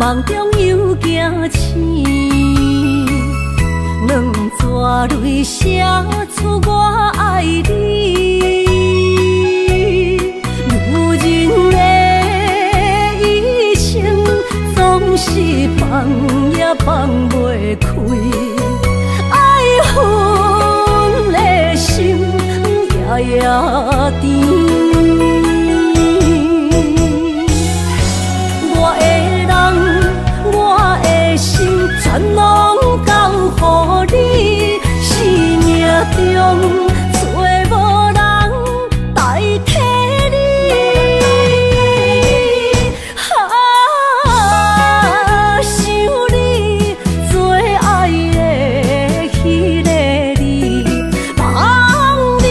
夢中又驚醒，兩逝淚寫出我愛你。女人的一生總是放也放袂開，愛恨的心夜夜甜。我的人，我的心，全攏交予你。生命中找無人代替你。啊，想你最愛的彼个你，望你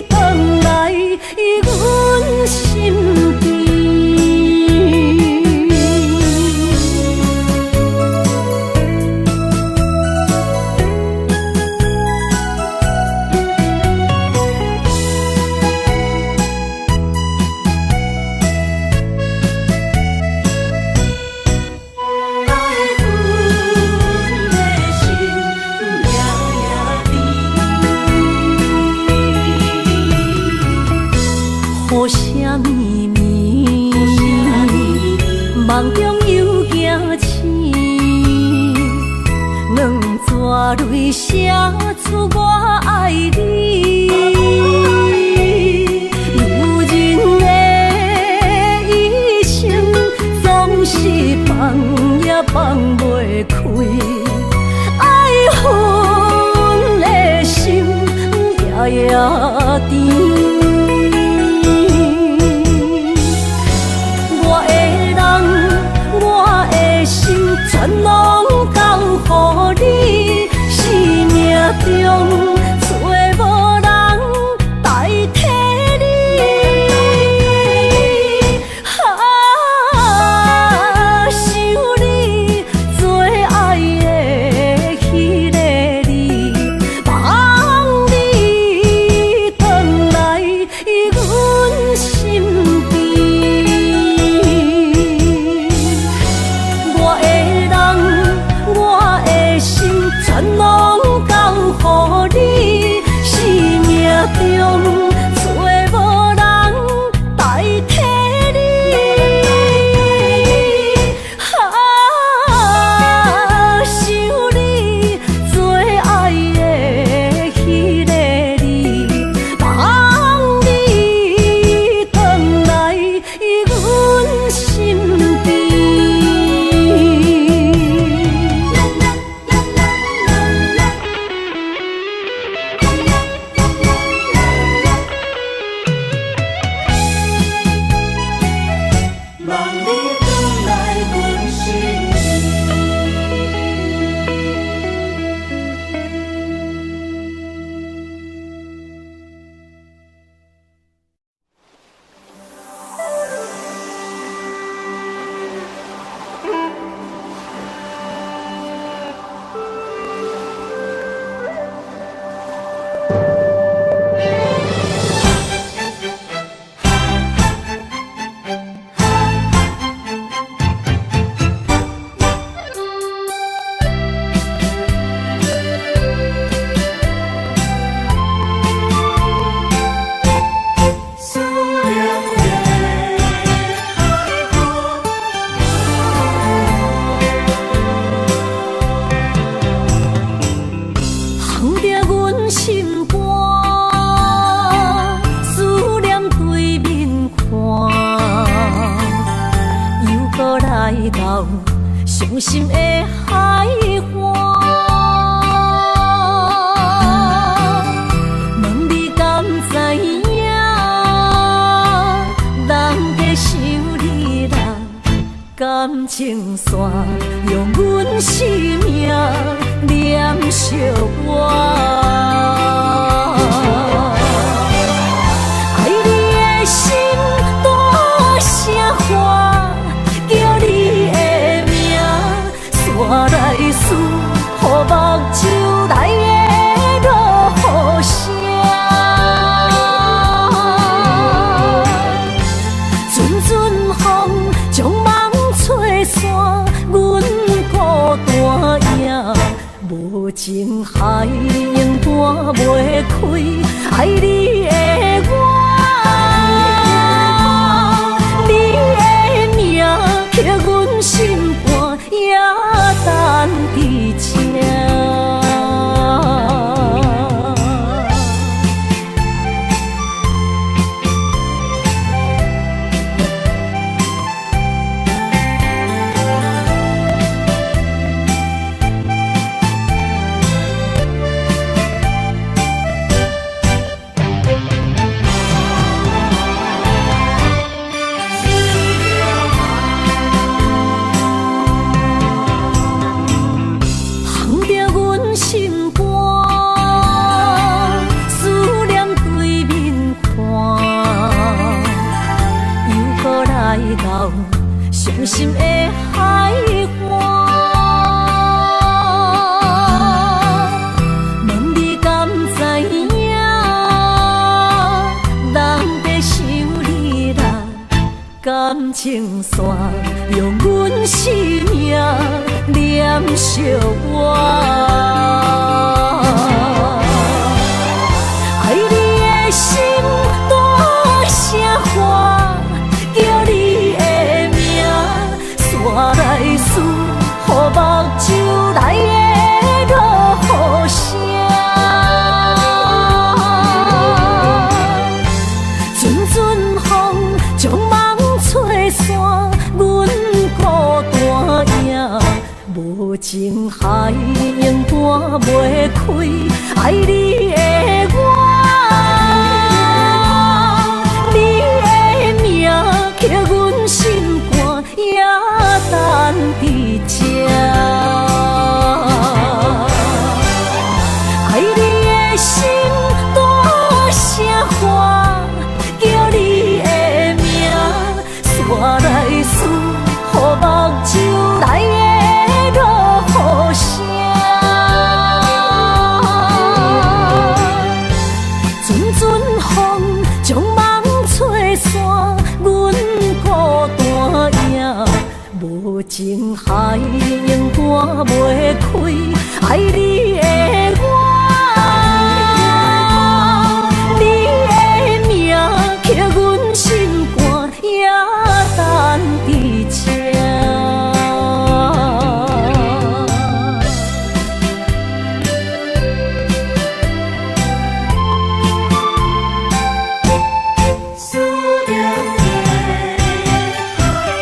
轉來阮身邊。愛恨的心夜夜甜，雨聲綿綿，夢中又驚醒，兩逝淚寫出我愛你。女人的一生總是放也放袂開，愛恨的心夜夜甜。我的人，我的心，全攏交予你。生命中找無人代替你。啊，想你最愛的彼个你，望你轉來阮身邊。我的人，我的心，全攏交予你。生命中找無人代替你。啊，想你最愛的彼个你，望你轉來阮身邊。望你轉來阮身邊。思念的海岸，烘著阮心肝，思念對面看，又閣來到傷心的海岸。問你敢知影，人家想你啦，感情線用阮生命連相活。愛你的心大聲喊，叫你的名，煞來输予目睭內的落雨聲。陣陣風將夢吹散，袂開，愛你的我，你的名刻阮心肝，也等佇這。傷心的海岸，問你敢知影？人在想你啦，感情線用阮生命連相活。愛你的心大聲喊，叫你的名，煞來输予目睭內的落雨聲。陣陣風將夢吹散，阮孤單影。無情海永搬袂開，愛你的我，你的名刻阮心肝，也等佇這。愛你的心大聲喊，叫你的名，煞來输予目睭內的落雨聲。陣陣風將夢吹散，阮孤單影。無情海永搬袂開，愛你的我，你的名刻阮心肝，也等佇這。思念的海岸。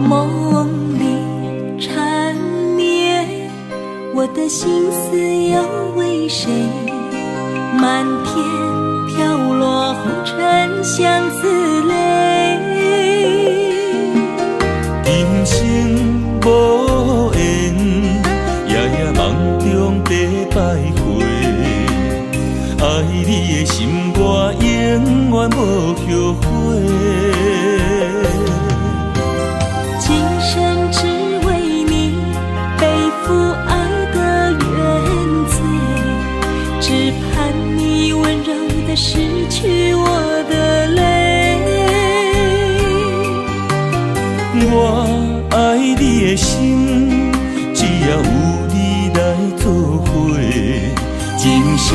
夢裡纏綿，我的心思又為誰？漫天飄落紅塵相思淚。今生無緣，夜夜夢中在徘徊。愛你的心，我永遠無後悔。今生只為你背負愛的原罪，只盼你溫柔地拭去我的淚。我愛你的心，只要有你來作伙，今生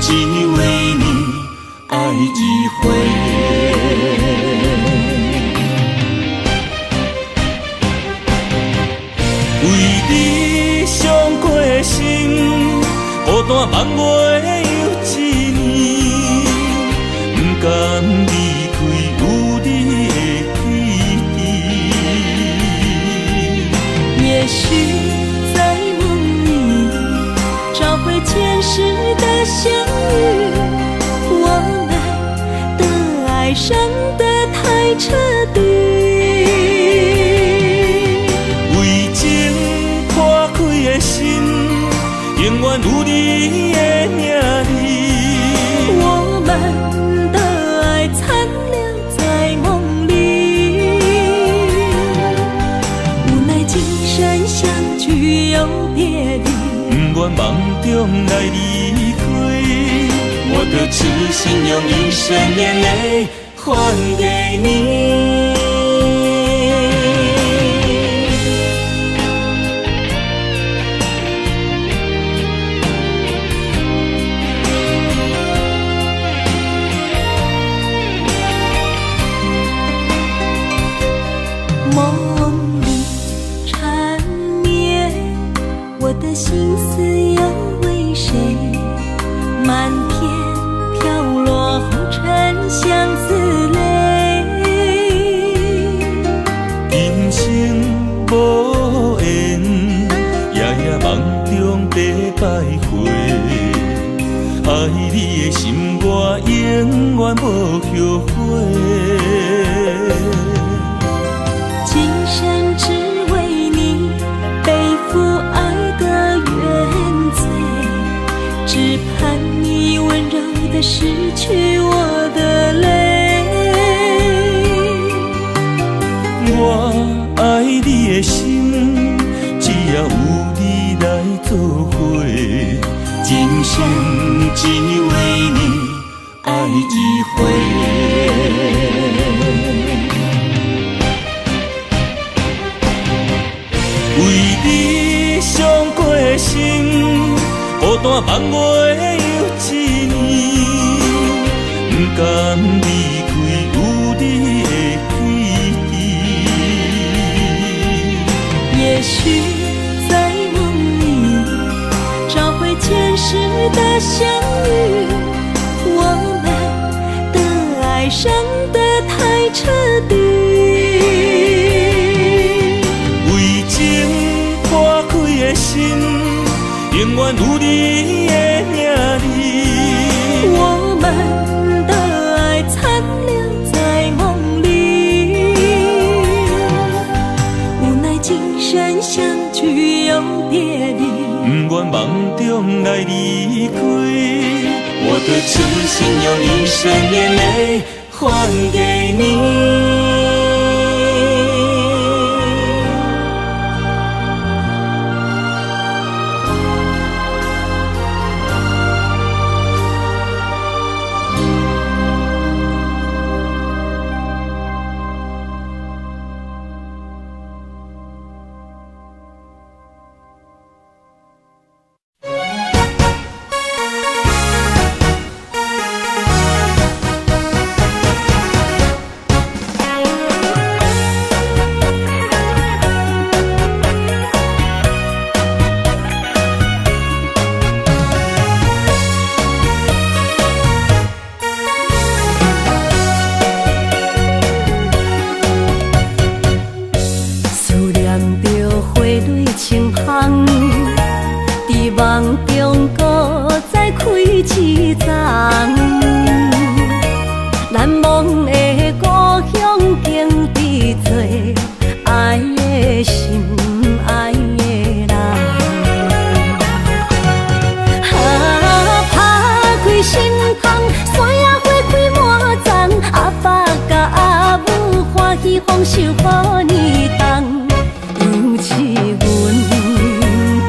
只為你愛一回。為你傷過心，孤單放袂又一年，不甘離開有你的基地。也許在夢裡找回前世的相遇，我們愛傷得太徹底。為情破開的心，永遠有你的名字。我們的愛殘留在夢裡，無奈今生相聚又別離。不願夢中來離開，我的痴心用一生眼淚還給你。夢裡纏綿，我的心思又為誰？漫天飄落紅塵相思淚。今生無緣，夜夜夢中在徘徊。愛你的心，我永遠無後悔。今生只為你背負愛的原罪，只盼你溫柔地拭去我的淚。我愛你的心，只要有你來作伙，今生只為你愛一回。為你傷過的心，孤單望月又一年，不甘離開有你的記憶。也許在夢裡找回前世的相遇，我們的愛傷得太徹底。為情破開的心，永遠有你的名字。我們的愛殘留在夢裡，無奈今生相聚又別離。不願夢中來離開，我的痴心用一生眼淚還給你。思念著花蕊清芳，佇夢中閣再開一叢。難忘的故鄉景致多，愛的心，愛的人。啊，拍開心窗，山野花開滿叢，阿爸佮阿母歡喜豐收予年冬。尤其阮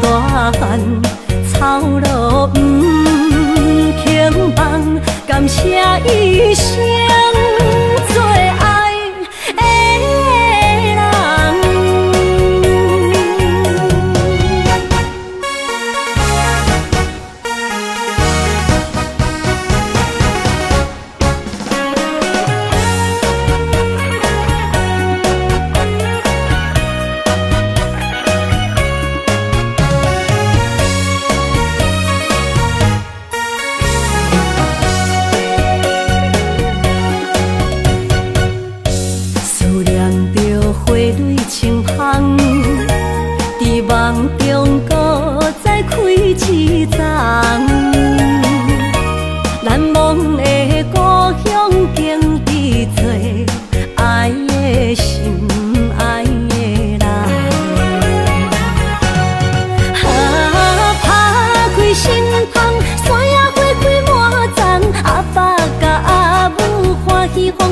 大漢，操勞毋肯放，感謝一生最愛的人。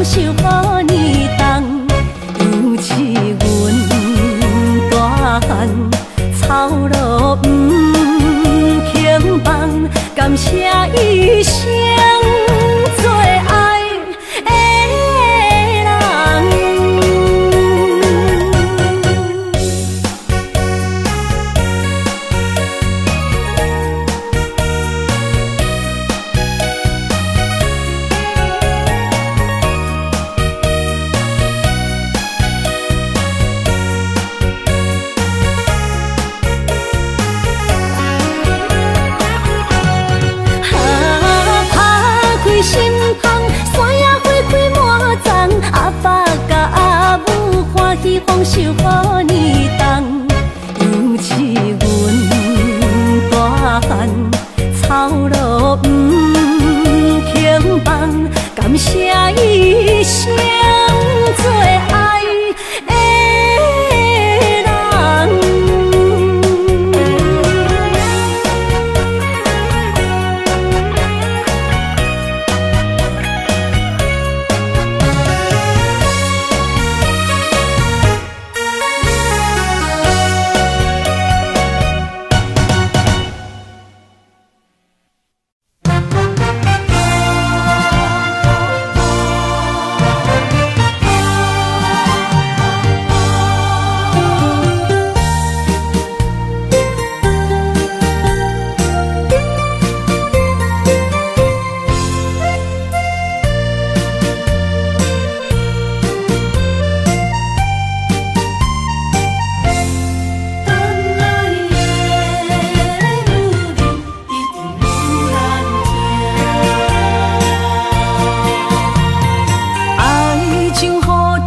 受予呢重，尤飼阮大漢，操勞毋肯放，感謝一生最愛的人。啊，拍開心窗，山野花開滿叢，阿爸佮阿母歡喜豐收予呢重，尤飼阮大漢，操勞毋肯放，感謝一生最愛的人。等愛的女人一定有人疼。愛情予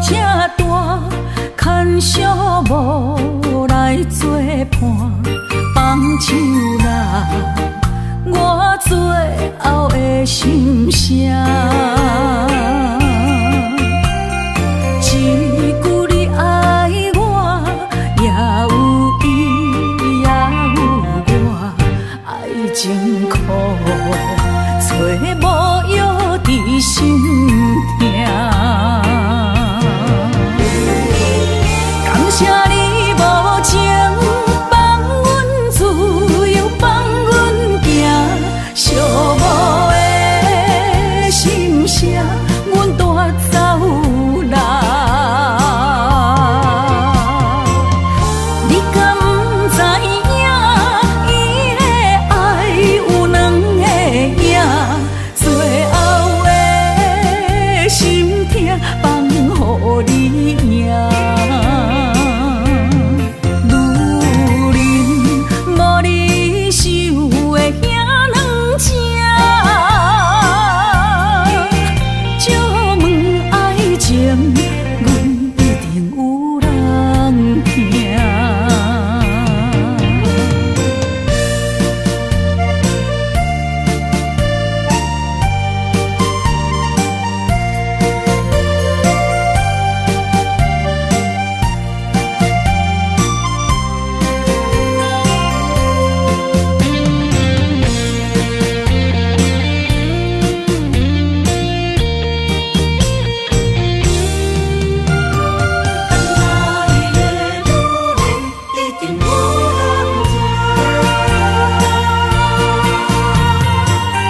這大，牽小無來作伴，放手啦，我最後的心聲。一句你愛我，也有伊，也有我，愛情苦，找無藥治心疼。感謝你無情，放阮自由，放阮行，寂寞的心聲，阮帶走啦。你敢知影？伊的愛有兩个影，最後的心疼放予你贏。女人無你想的遐軟情，借問愛情，阮一定有人疼。等愛的女人一定有人疼。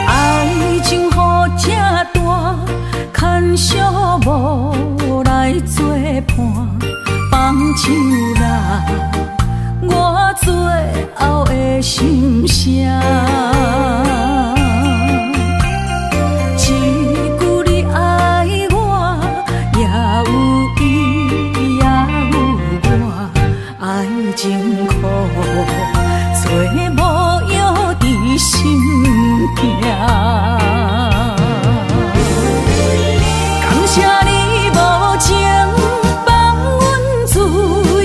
愛情予這大，牽小無來作伴，放手啦，我最後的心聲。一句你愛我，也有伊，也有我，愛情苦，找無藥治心疼。感謝你無情，放阮自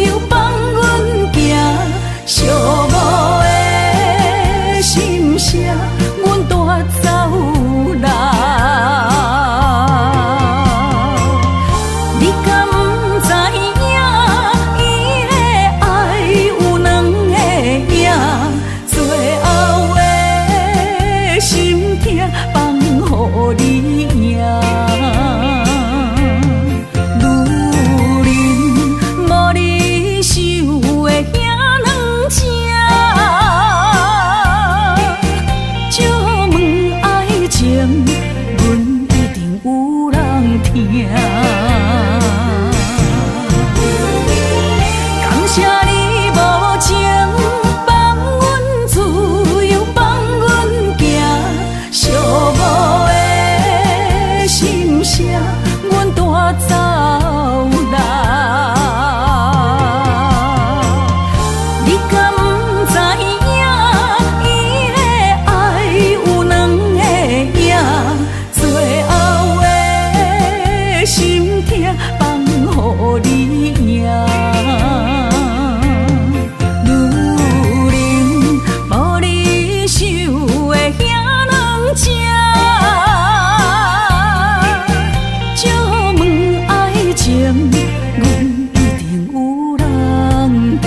由，放阮行，寂寞的心聲，阮帶疼。感謝你無情，放阮自由，放阮行，寂寞的心聲，阮帶走啦。你敢知影？伊的愛有兩个影，最後的心疼放予你贏。女人無你想的遐軟情，借問愛情，阮一定有人疼。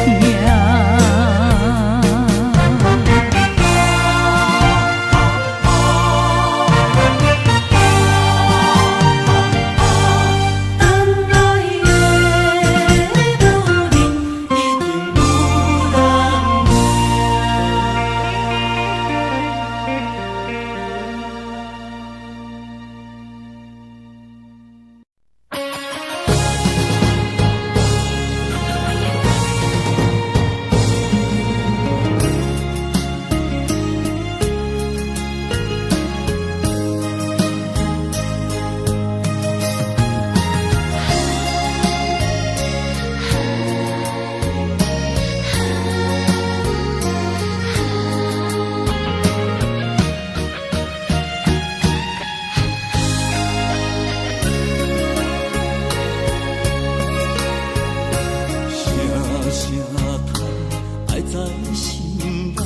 等來的女人，一定有人疼。聲聲嘆，愛在心內，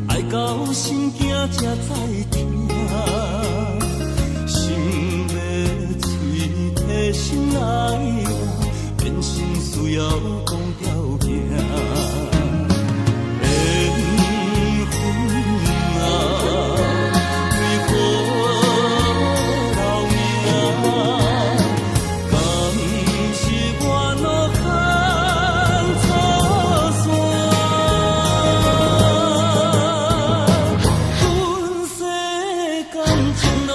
愛到心驚才知疼。心欲喙提心愛我，變成需要講條件。緣分啊，為何留名？敢是我路牽錯線？阮世感情路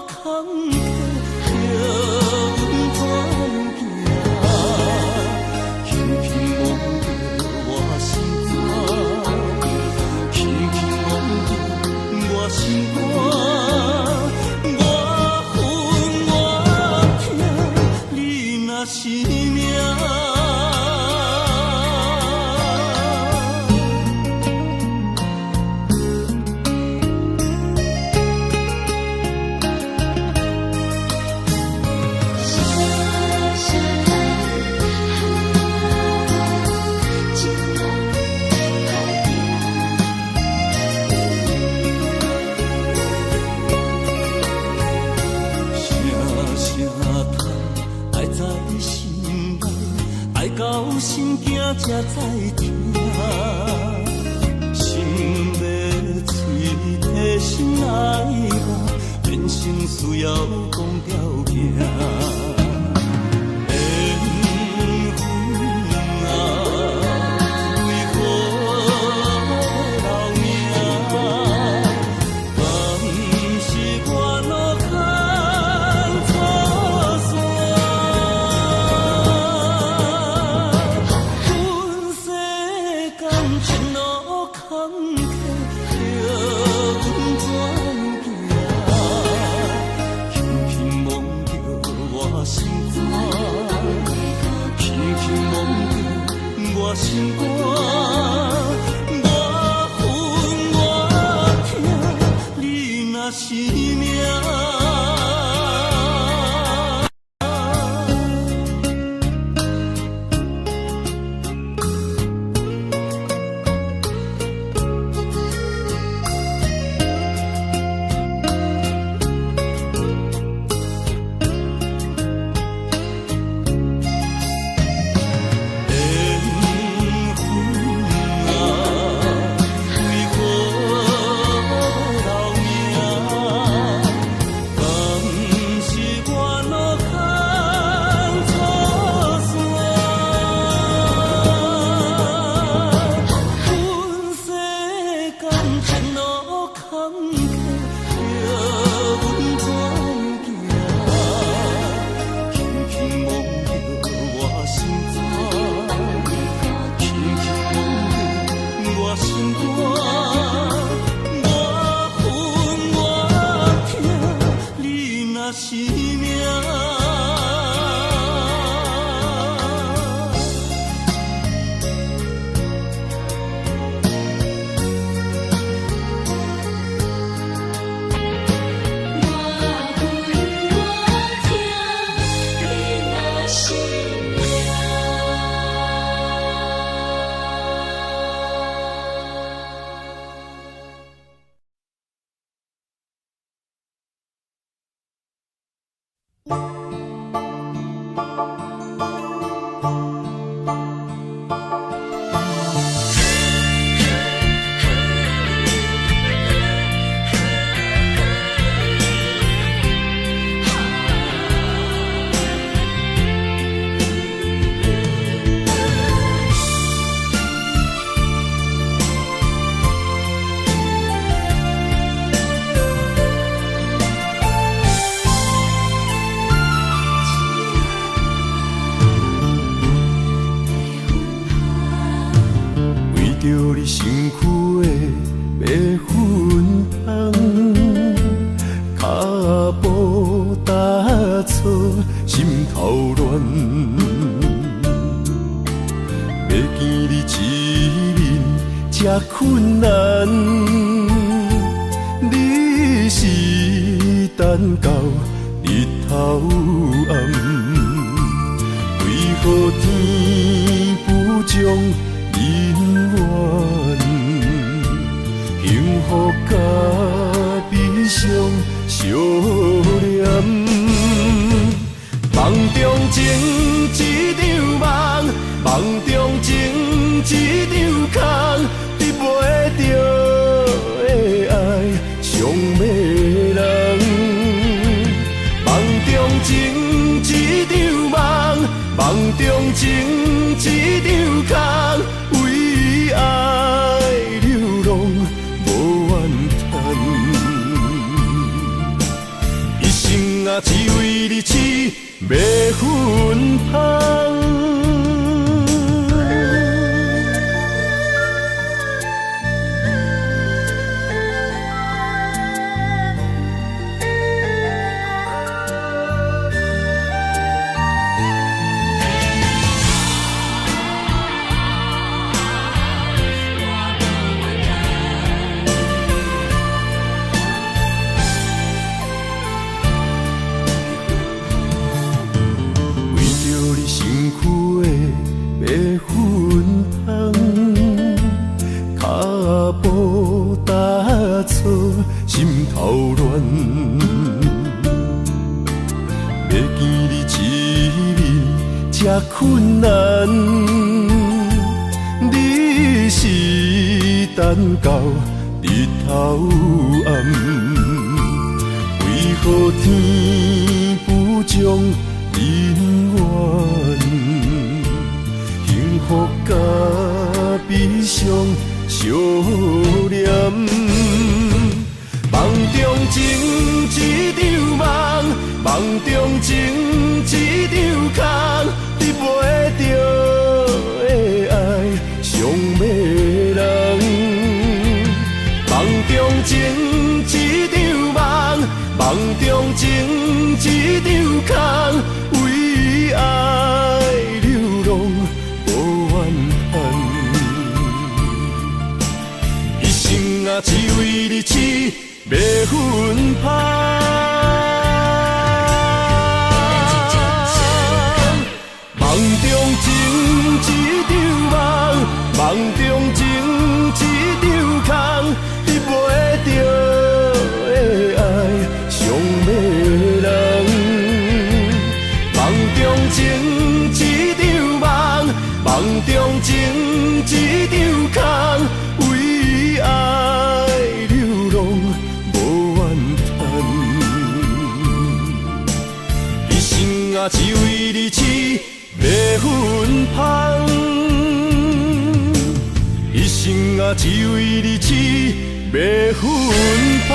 坎坷，叫阮怎样行？轻轻摸著我心肝，轻轻摸著我心肝，我恨我疼，你若是命。聲聲嘆，情路歹行。聲聲嘆，愛在心內，愛到心驚才知疼。心欲喙提心愛我，變成需要講條件。緣分啊，為何留名？敢是我路牽錯線？阮世感情路坎坷，叫阮怎样行？輕輕摸著我心肝，輕輕摸著我心肝，我恨我疼，你若是命。緣分啊，為何留名？著你身軀的白粉香，跤步踏錯，心頭亂。欲見你一面這困難，你是等到日頭暗，為何天不將姻緣？幸福佮悲傷相連。夢中情一場夢，夢中情一場空，得袂著的愛傷迷人。夢中情一場夢，夢中情一場空，為愛流浪無怨嘆。一生啊，只為你痴迷芬芳。為著你身軀的白粉香，跤步踏錯，心頭亂。欲見你一面這困難，你是等到日頭暗，為何天不將姻緣？幸福佮悲傷相連。夢中情一場夢，夢中情一場空，得袂著的愛傷迷人。夢中情一場夢，夢中情一場空，為愛流浪無怨嘆。一生啊，只為你痴迷芬芳。夢中情一場夢，夢中情一場空，得袂著的愛傷迷人。夢中情一場夢，夢中情一場空，為愛流浪無怨嘆。一生啊，只為你痴迷芬芳。一生啊，只為你痴迷芬芳。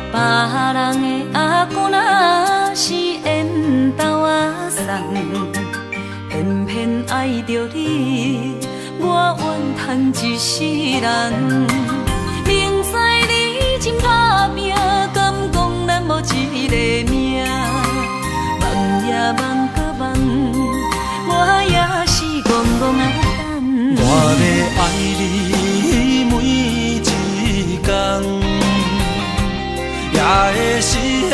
別人的阿公若是緣投仔送，偏偏愛著你，我怨嘆一世人。明知你真打拼，敢講咱無一個命？夢也夢閣夢，我也是戆戆仔等。我欲愛你每一工，也會是現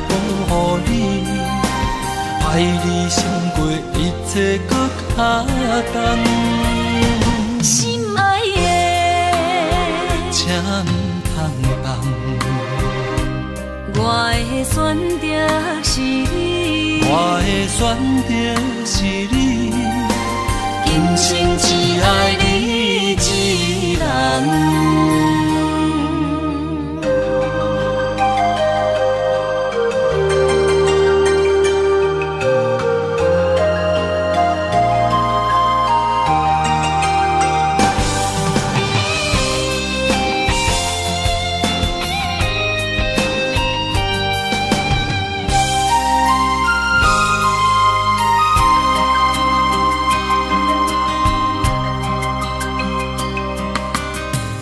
保護你，愛你勝過一切閣較重。心愛的，請毋通放。我的選擇是你，我的選擇是你，今生只愛你一人。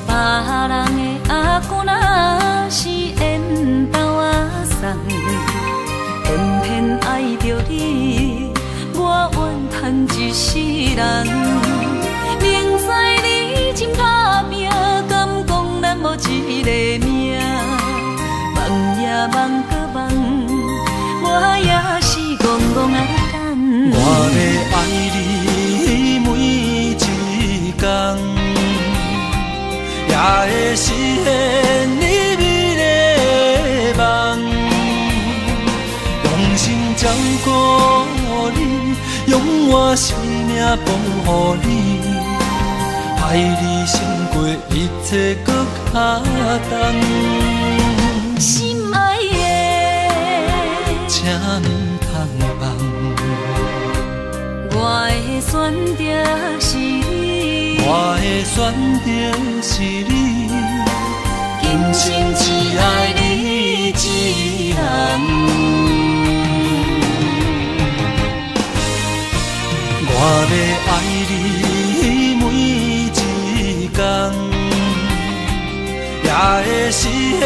別人的阿公若是緣投仔送，偏偏愛著你，我怨嘆一世人。明知你真打拼，敢講咱無一个命？望也望，閣望，我也是戆戆仔等。我欲愛你每一工，也會實現你美麗的夢。用心照顧你，用我生命保護你，愛你勝過一切閣較重。心愛的，請毋通放。我的選擇是你，我的選擇是你，今生只愛你一人。我欲愛你每一工，也會實現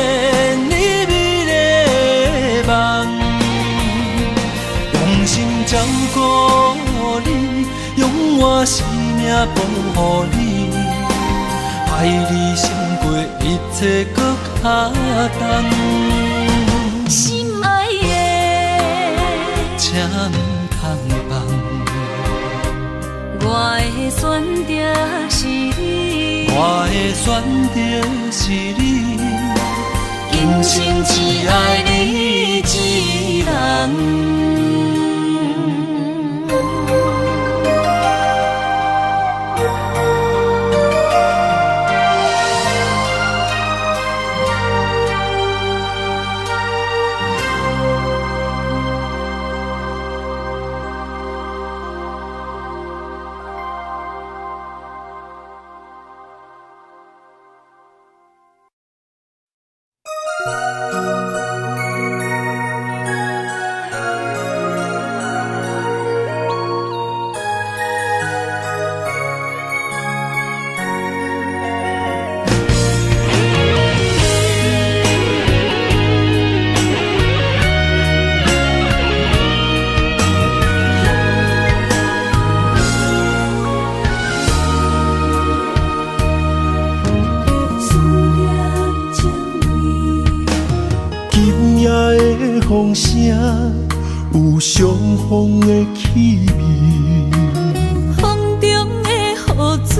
你美麗的夢。用心照顧你，用我生命保護你，愛你勝過一切閣較重。心愛的，請毋通放。我的選擇是你，我的選擇是你，今生只愛你一人。思念情味。今夜的風聲有傷風的氣味，風中的雨水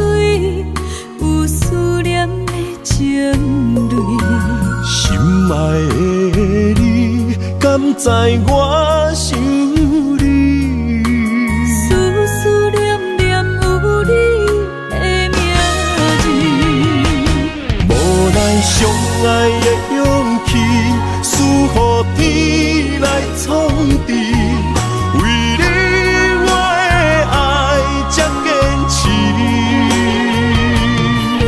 有思念的情淚。心愛的你，敢知我想你？思思念念有你的名字。無奈相愛的勇氣，輸予天來創治。為你我的愛才堅持。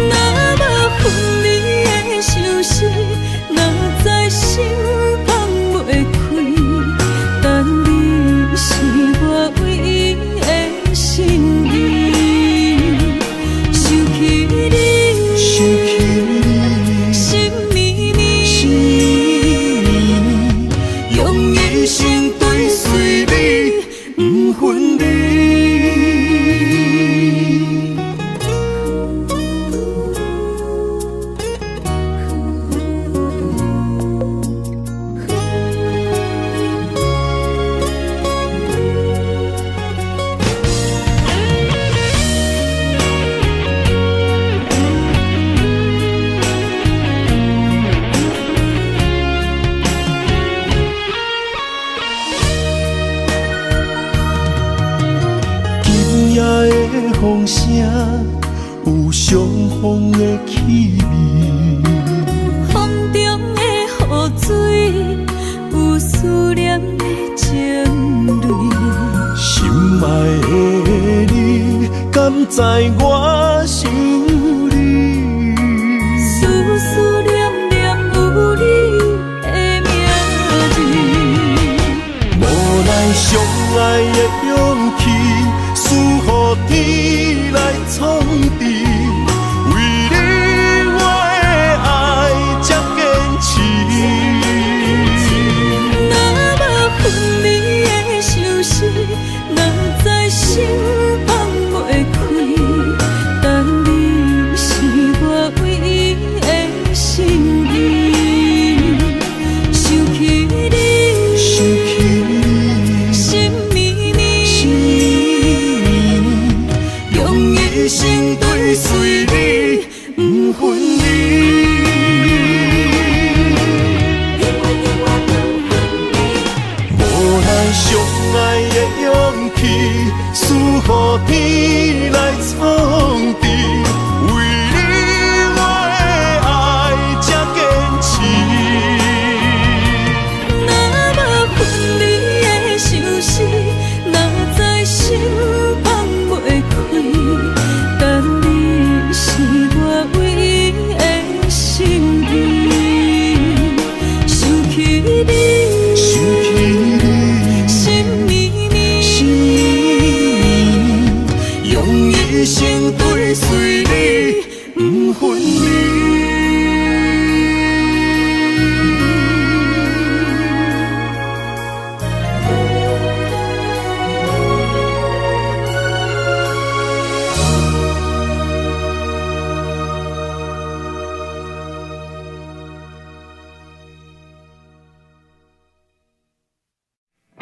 若無分離的相思，哪知心放袂開。但你是我唯一的心意。想起你，想起你，心绵绵，心绵绵，用一生追随。风声，有伤风的气味。风中的雨水，有思念的情泪。心爱的你，敢知我想你？思思念念有你的名字。无奈相爱的勇气，输予天来创治。为你我的爱才坚持。若无分离的相思，哪知心放袂开。但你是我唯一的心意。想起你，想起你，心绵绵，心绵绵，用一生追随你，不分离。无奈相爱的勇气，输予天来创治。为你我的爱才坚持。若无分离的相思，哪知心放袂开。但你是我唯一的心意。想起你，想起你，心绵绵，心绵绵，用一生追随你，不分离。爱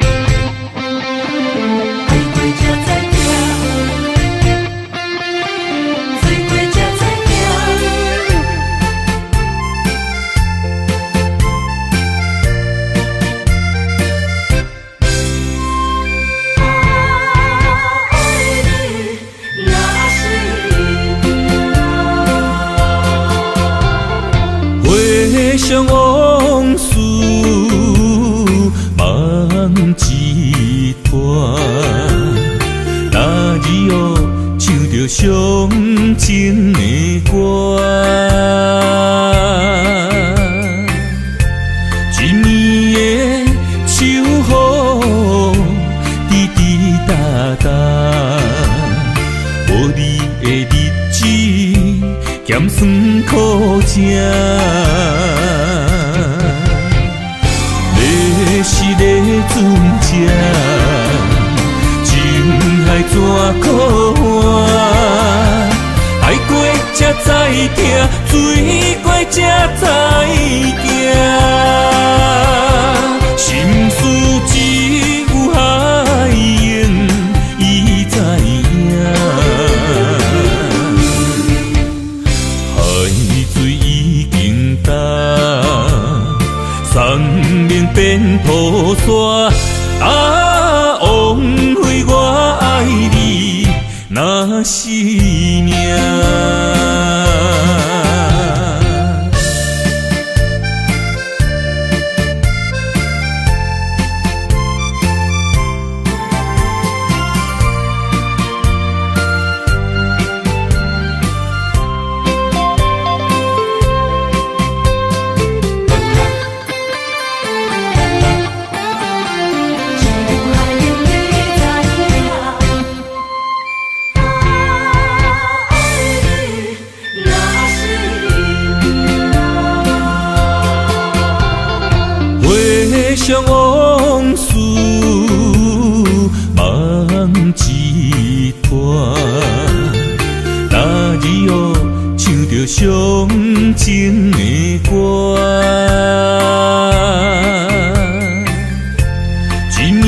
过才知疼，醉过才知疼。啊，爱你若是命。回想往事，梦一团。那日哦，唱着伤情的歌，一暝的秋雨，滴滴答答，无你的日子，咸酸苦食。你是咧船只，情海怎可换？爱过才知疼，醉过才知行。心事只有海鹰伊知影。海水已经干，山明变土沙。啊，枉费我爱你，若是命。只有海鹰你知影。啊，爱你若是命。回想往事，梦一团。那日哦，唱着伤情的歌，一暝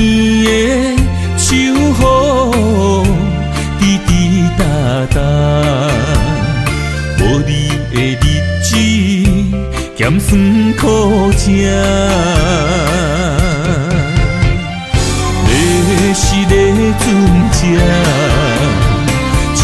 的秋雨，滴滴答答，无你的日子，咸酸苦食。你是咧船只，情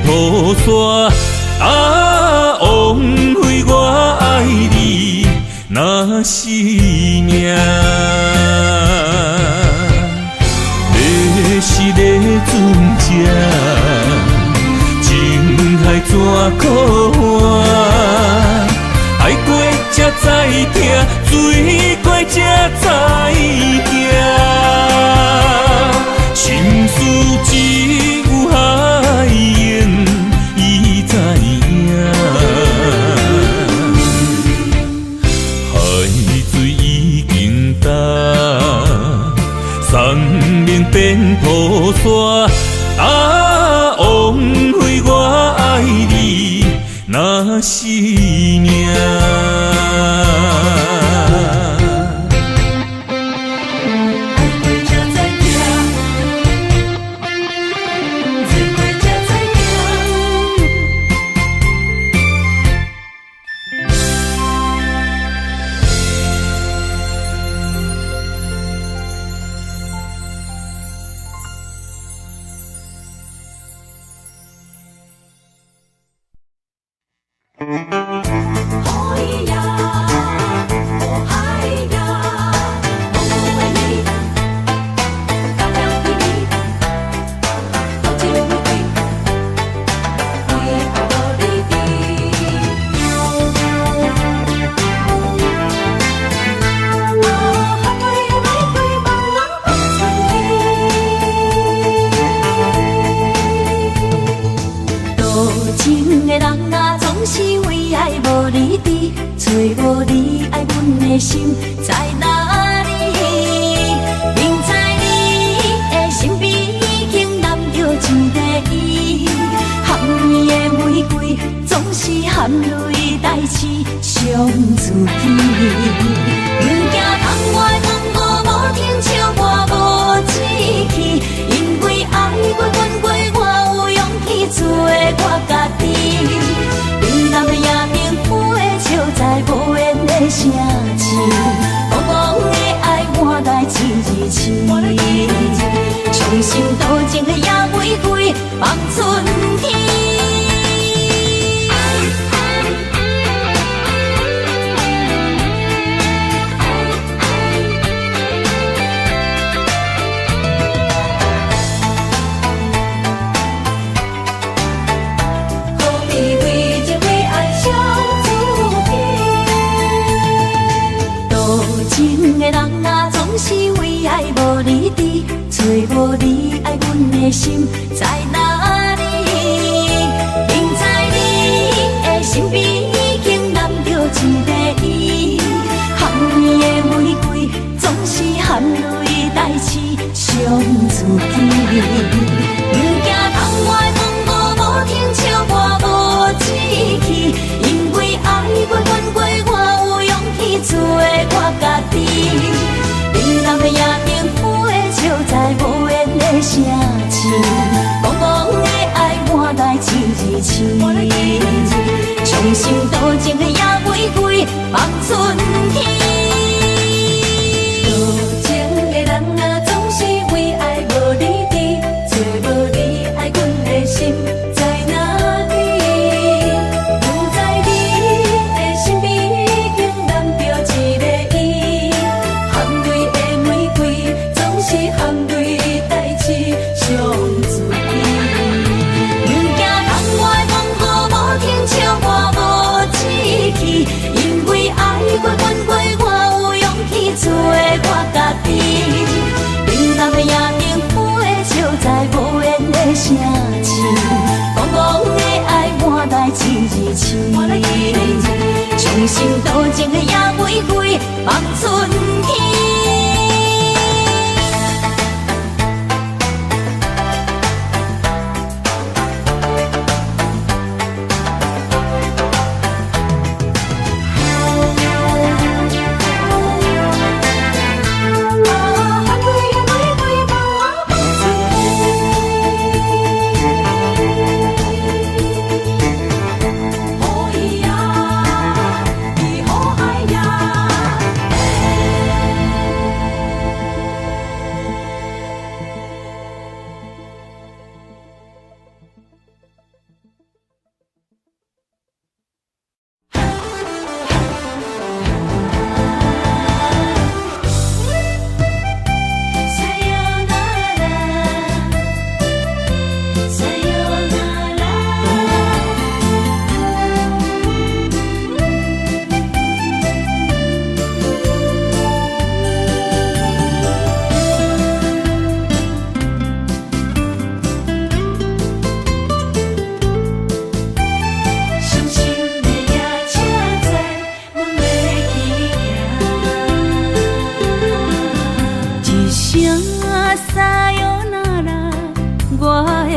塗沙。啊，枉費我愛你，若是命。欲死的船只，情海怎可换？愛過才知疼，醉過才知驚。心事只有海湧伊知影。海水已經乾，山盟變塗沙。啊，枉費我愛你，若是命。愛過才知疼，醉過才知疼。哎呀，哦哎呀，蒙古的你，高粱的你，多情玫瑰，为爱无你伫。啊，含泪的玫瑰，望人放春天。多情的人啊，總是為愛無你佇，揣無你愛阮的心在哪裡？明知你的身邊已經攬著一個伊，含甜的玫瑰總是含淚代志傷自己。毋驚窗外風雨無停，笑我無志氣，因為愛過恨過，我有勇氣做我家己。檳榔的夜燈飛笑在無緣的城市，戇戇的愛換來一日痴，傷心多情的野玫瑰放春天。何必為情為愛傷自己？多情的人啊，總是為愛無你佇，揣無你愛阮的心在哪裡？明知你的身邊已經攬著一個伊，含甜的玫瑰總是含淚代志傷自己。毋驚窗外風雨無停，笑我無志氣，因為愛過恨過，我有勇氣做我家己。檳榔的夜燈飛笑在無緣的城市，戇戇的愛換來一日痴，傷心多情的野玫瑰放春天。多情的人啊，總是為愛無你佇，揣無你愛阮的心在哪裡？毋知你的身邊已經攬著一個伊，含淚的玫瑰總是含淚代志傷自己。毋驚窗外風雨無停，笑我無志氣，因為愛過恨過，我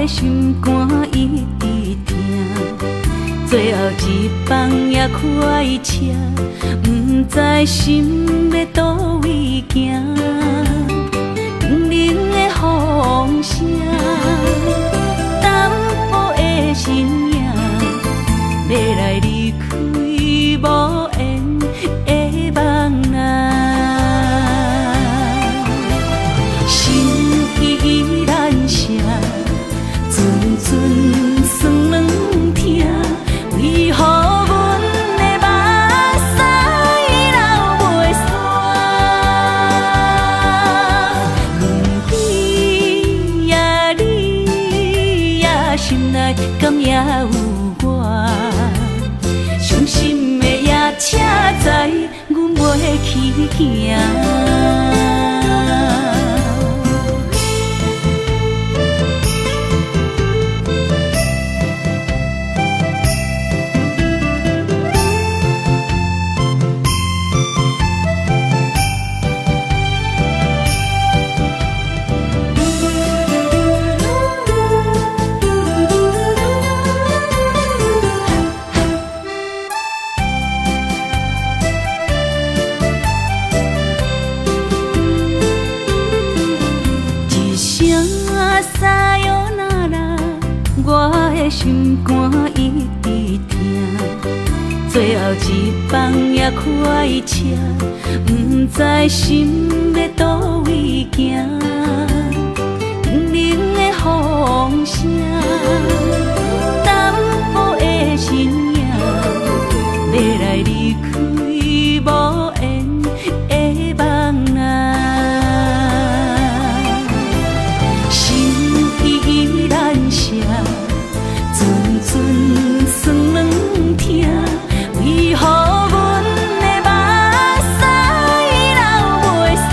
的心肝一直疼，最後一班也開車，毋知心欲佗位行。冷冷的風聲，淡薄的身影，欲來離開無緣的夢啊。心依然聲，陣陣酸軟疼，為何阮的目屎流袂煞？你呀你呀，心內敢猶有我？傷心的夜車載，阮袂去行。一聲さよなら，我的心肝一直疼。最後一班也開車，毋知心欲佗位行。冷冷的風聲，淡薄的身影，欲來離開無緣的夢啊。心依然聲，陣陣酸軟疼，為何阮的目屎流袂煞？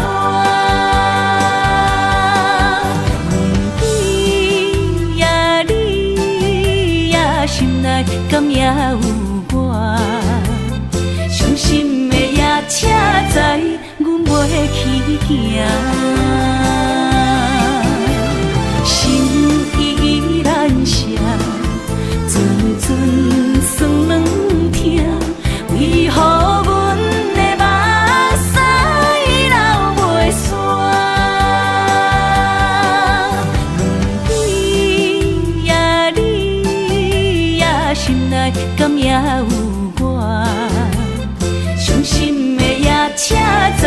你呀你呀，心內敢猶有我？傷心的夜車載，阮袂去行。心依然聲，陣陣酸軟疼，為何阮的目屎流袂煞？你呀你呀，心內敢猶有我？傷心的夜車載，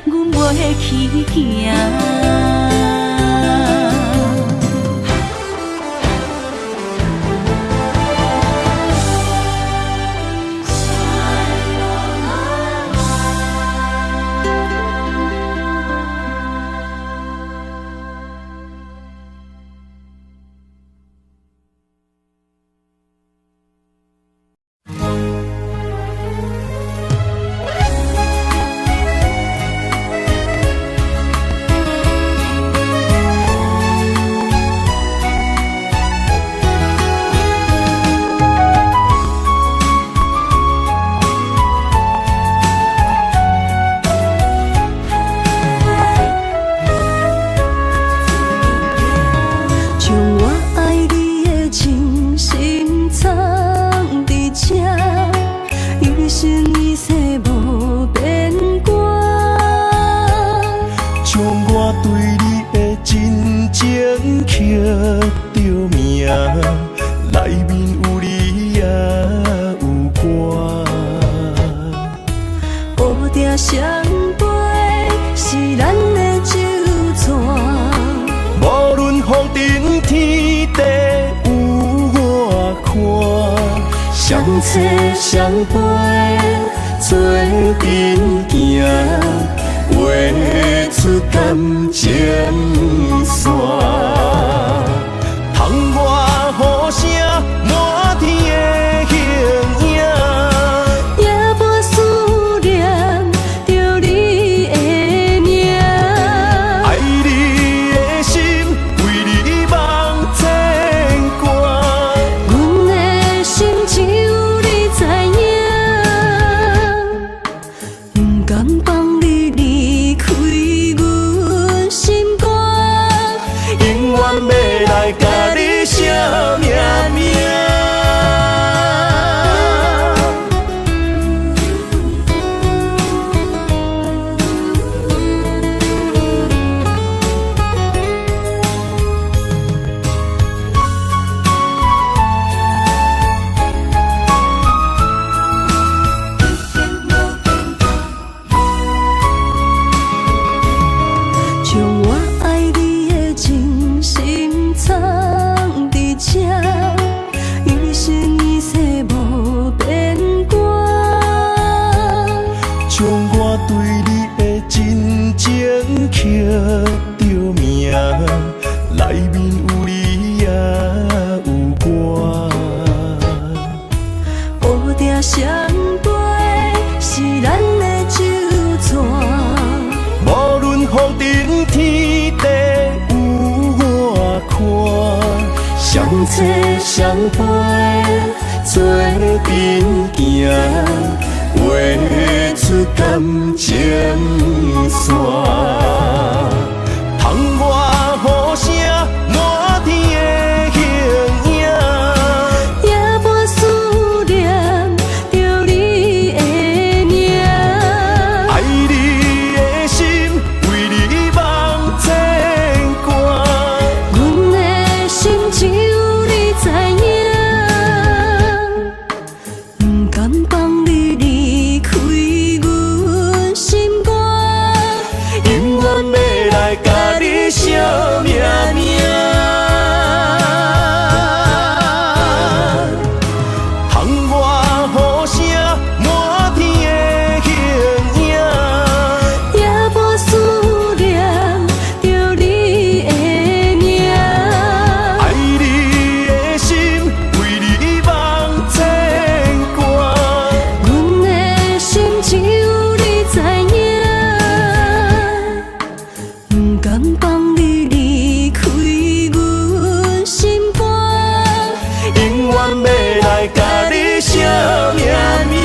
阮袂去行。將我愛你的情深藏佇這，一生一世無變卦。將我對你的真情刻著名，內面有你也有我。烏蝶相飞是咱的酒紙。無論風塵天地有偌寬，相找相陪做陣行，畫出感情線。窗外雨聲，滿天的形影。夜半思念著你的名。愛你的心，為你茫牽掛。阮的心只有你知影，不甘放你離開阮心肝。永遠欲情刻著名，內面有你也有我。烏蝶相飛是咱的酒泉，無論風塵天地有偌寬，相找相陪做陣行，畫出感情線。窗外雨聲，滿天的形影，也無思念著你的名。愛你的心，為你茫牽掛。阮的心只有你知影，不甘放你離開阮心肝，永遠欲來共你相命命。窗外雨聲，滿天的形影，也無思念著你的名。愛你的心，為你茫牽掛。阮的心只有你知影，不甘放你離開阮心肝，永遠欲來共你相命命。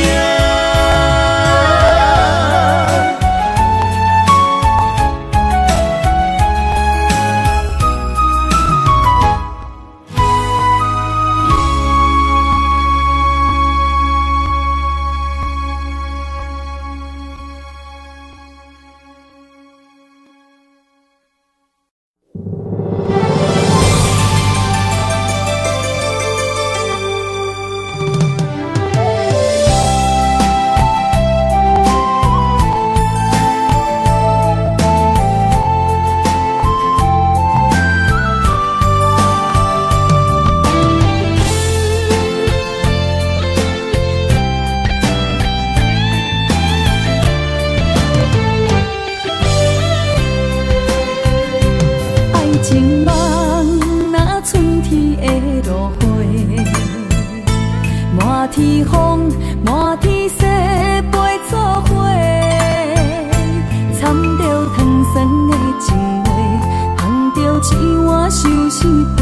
愛情夢若春天的露花，滿天風，滿天雪飛做伙，掺著糖酸的情話，捧著一碗相思杯，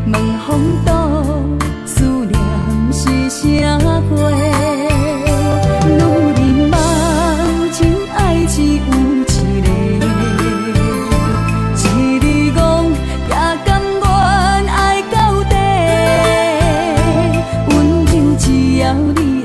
問風度思念是啥貨？女人夢情愛只有一个。一日戇也甘願愛到底，溫柔只要你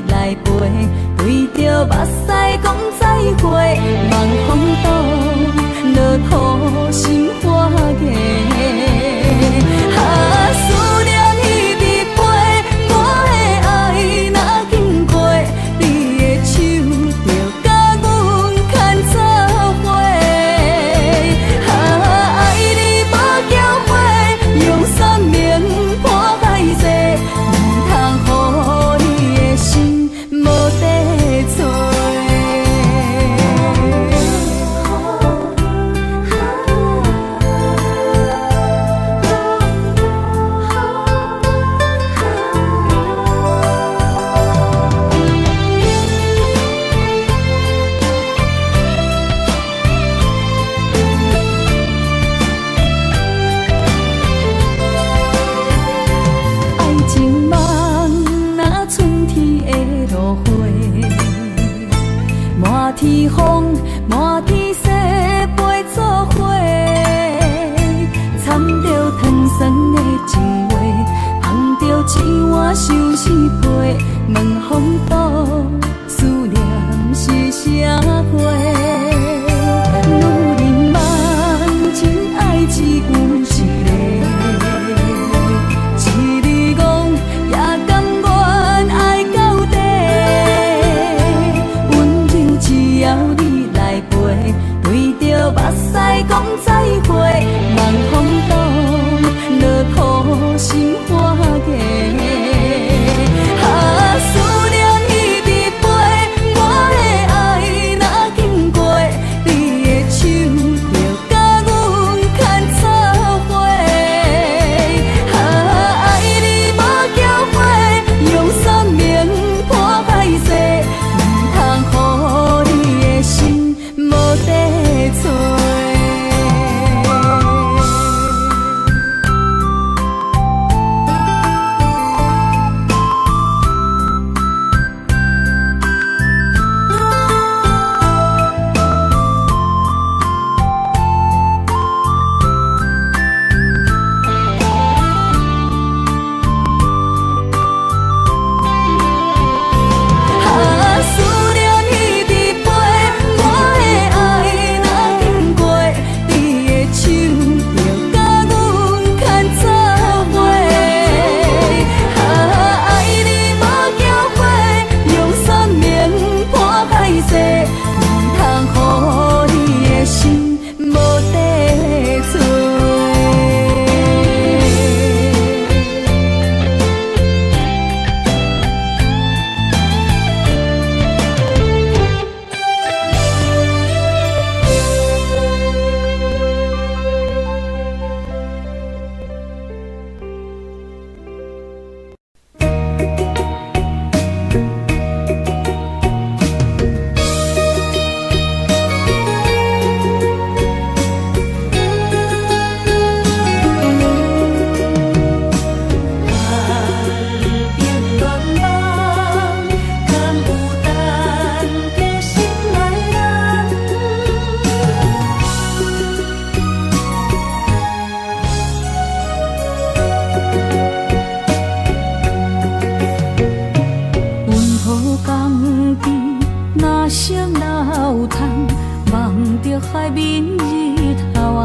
海面日頭紅。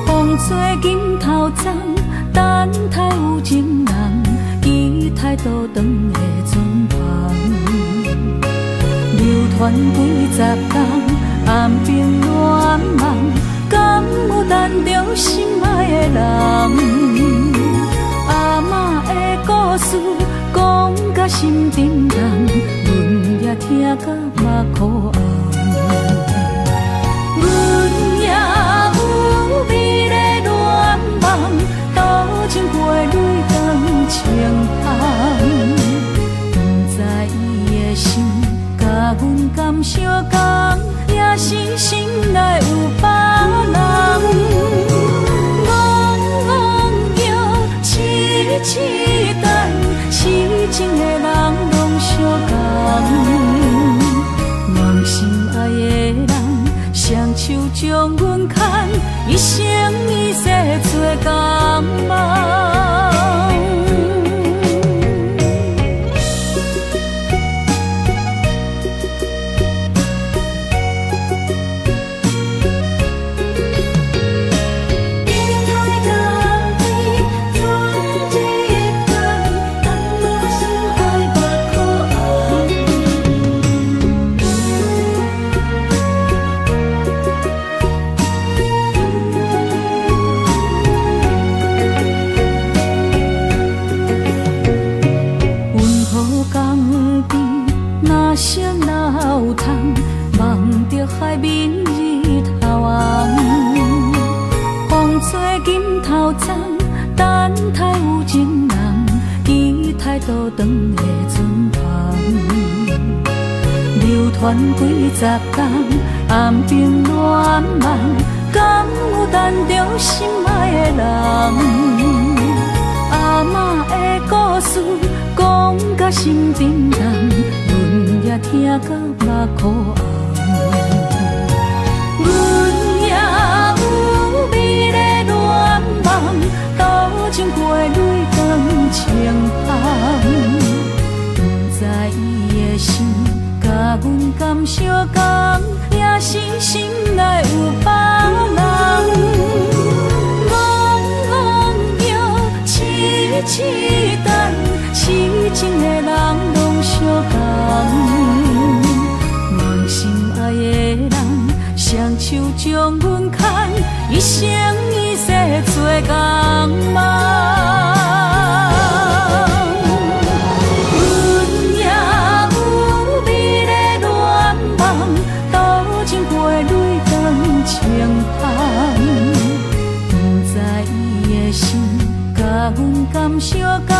風吹金頭鬃，等待有情人，期待倒轉的船帆。流傳幾十冬，暗冰暖夢，敢有等著心愛的人？阿嬤的故事講甲心沉重，阮也聽甲目眶紅。阮也有美麗願望，渡情陪淚當情香。不知伊的心，佮阮敢相共，也是心內有別人。戇戇叫，痴痴等，痴情的人攏相仝。望心愛的人，雙手將阮牽，一生一世做共夢。海面日頭紅，風吹金頭鬃，等待有情人，期待倒轉的船帆。流傳幾十冬，暗冰暖夢，敢有等著心愛的人？阿嬤的故事講甲心沉重，阮也聽甲目眶紅。阮也有美麗願望，渡情陪淚當情香。不知伊的心，佮阮敢相仝，也是心內有別人。戇戇叫，痴痴等，痴情的人攏相仝。望心愛的人，雙手將阮牽，一生一世做共夢。阮也有美麗願望，渡情陪淚當情香。不知伊的心，佮阮敢相仝，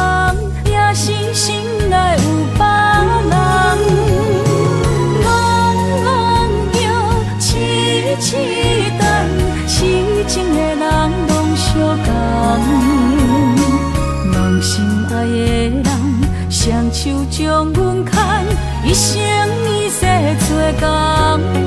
也是心內有別人。痴痴等，痴情的人攏相仝。望心愛的人，雙手將阮牽，一生一世做共夢。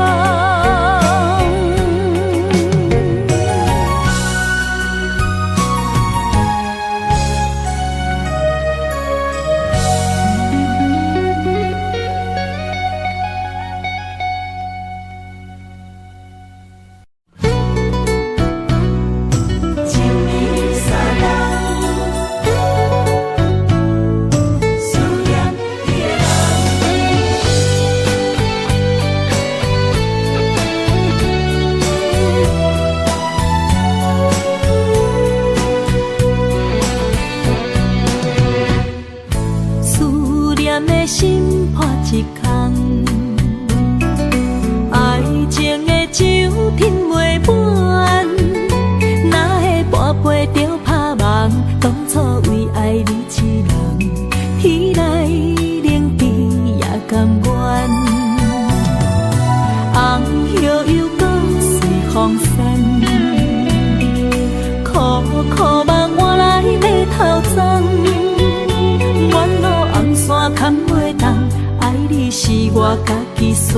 我家己选，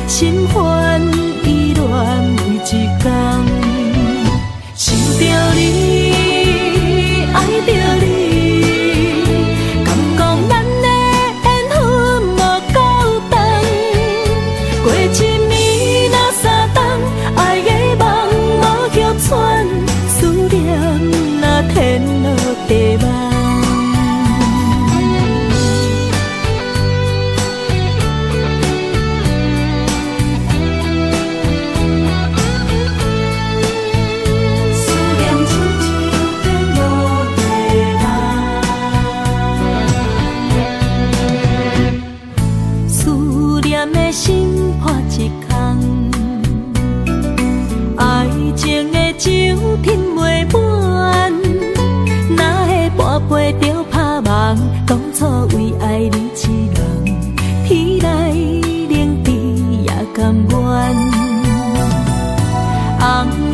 心烦意乱每一工，想著你，愛著你，敢講咱的緣分無夠長，過一暝若陪著拍梦，當初為愛你一人，天來冷地也甘願。紅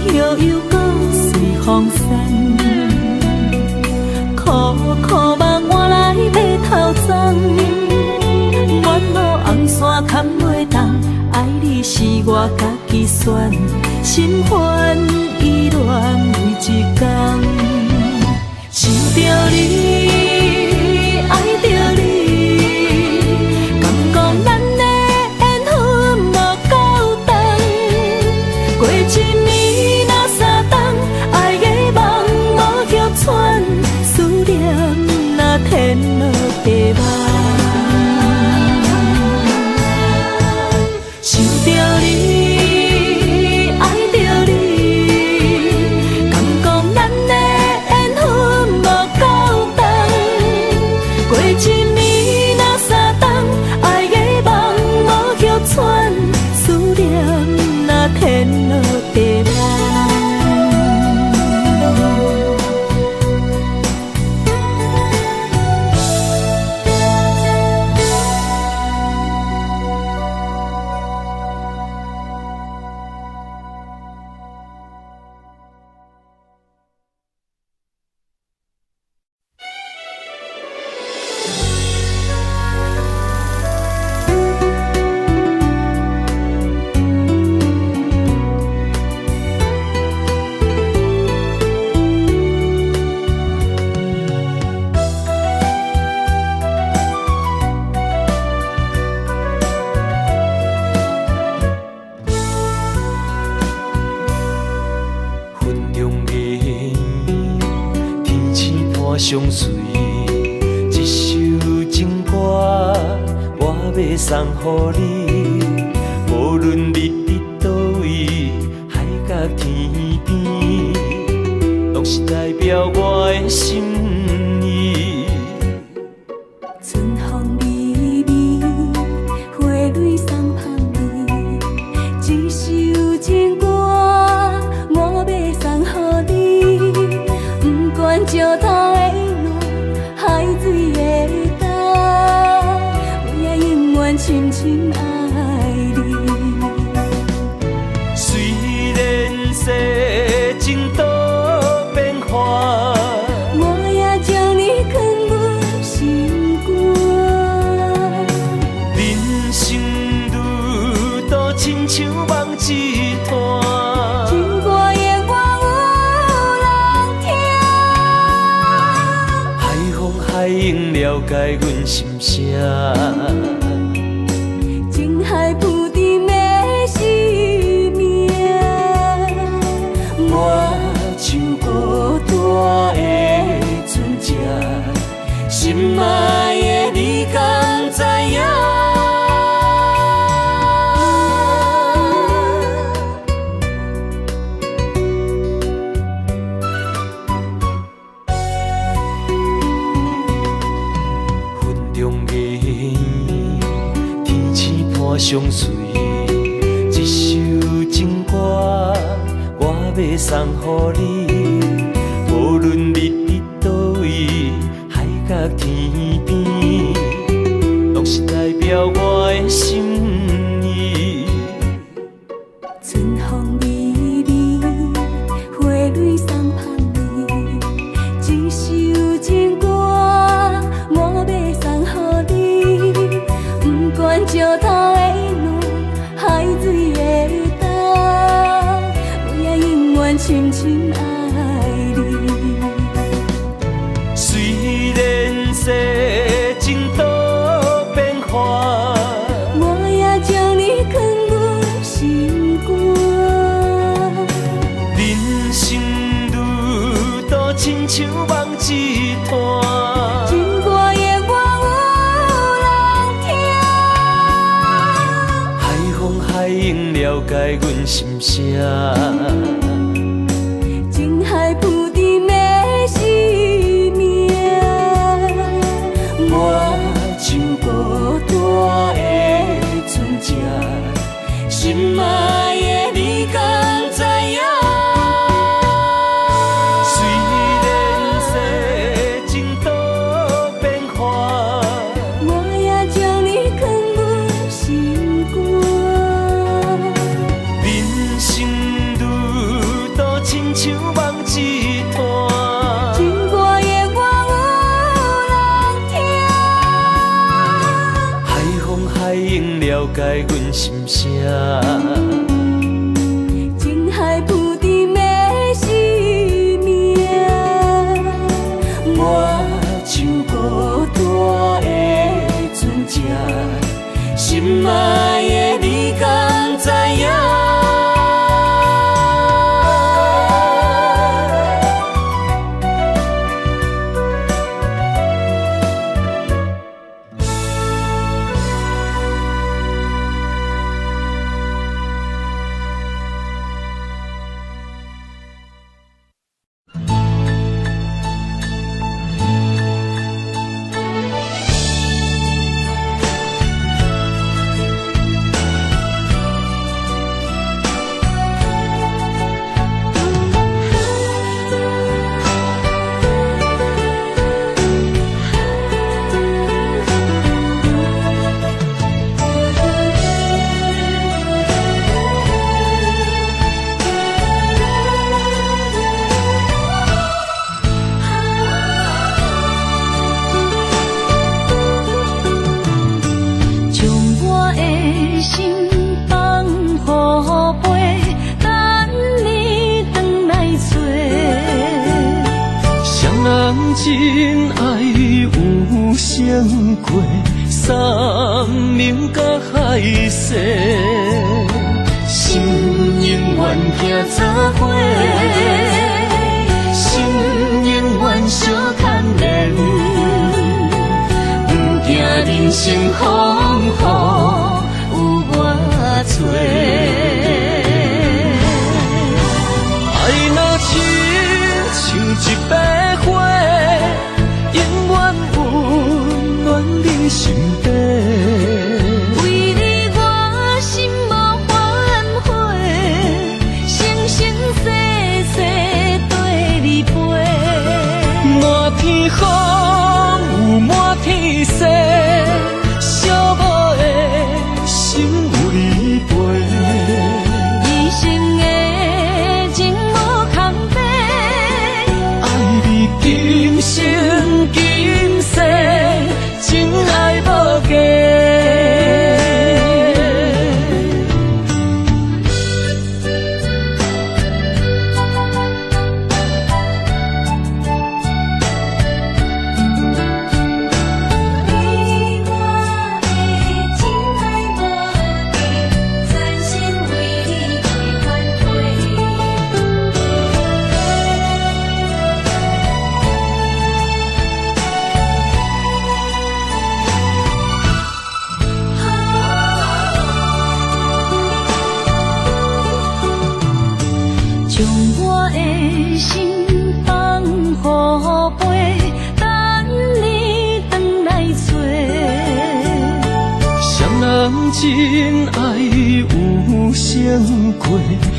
葉又閣隨風散，苦苦夢換來白頭鬃。沿路紅線牽袂動，愛你是我家己選，心煩意亂每一工。想著你，愛著你，感覺咱的緣分無夠長。過一暝若三冬，愛的夢無歇喘，思念若天落地網。想著你，愛著你，感覺咱的緣分無夠長。過一暝若三冬，愛的夢無歇喘，思念若天落地網。雲中月暝，天星伴相隨，一首情歌我欲送予你。無論你佇佗位，海角天邊，攏是代表我的心意。春風微微，花蕊送芳味，一首情歌我欲送予你。不管石頭會爛，海水會乾，我也永遠深深愛你。雖然世情多變幻，我也將你囥阮心肝。人生路途親像夢一段。情歌永遠有人聽。海風海湧了解阮心聲。情海浮沉的生命，我像孤單的船隻，心愛的你敢知影？雲中月暝，天星伴相隨，一首情歌我欲送予你。無論你佇佗位，海角天邊，攏是代表我的心意。春風微微，花蕊送芳味，一首情歌我欲送予你。不管石頭會爛，海水會乾，我也永遠深深愛你。雖然世情多變幻，我也將你囥阮心肝。人生路途親像夢一段。情歌永遠有人聽。海風海湧了解阮心聲。情海浮沉的生命，我像孤單的船隻，心愛的你敢知影？雖然世情多解阮心声。情海浮沉的生命，我像孤单的船只，心爱的你敢知影？真爱有成过，山盟甲海誓，心永远行做伙，心永远相牵连，不惊人生风雨有偌多。爱若亲像一百花，永远温暖你心底。为你我心无反悔，生生世世缀你飞。满天风雨满天星，寂寞的心有你陪。一生的情无空白，爱你今生今世，真爱无假。为我的情爱无价，全身为你袂反悔。将我的心放予飞，等你转来找。谁人真爱有成过，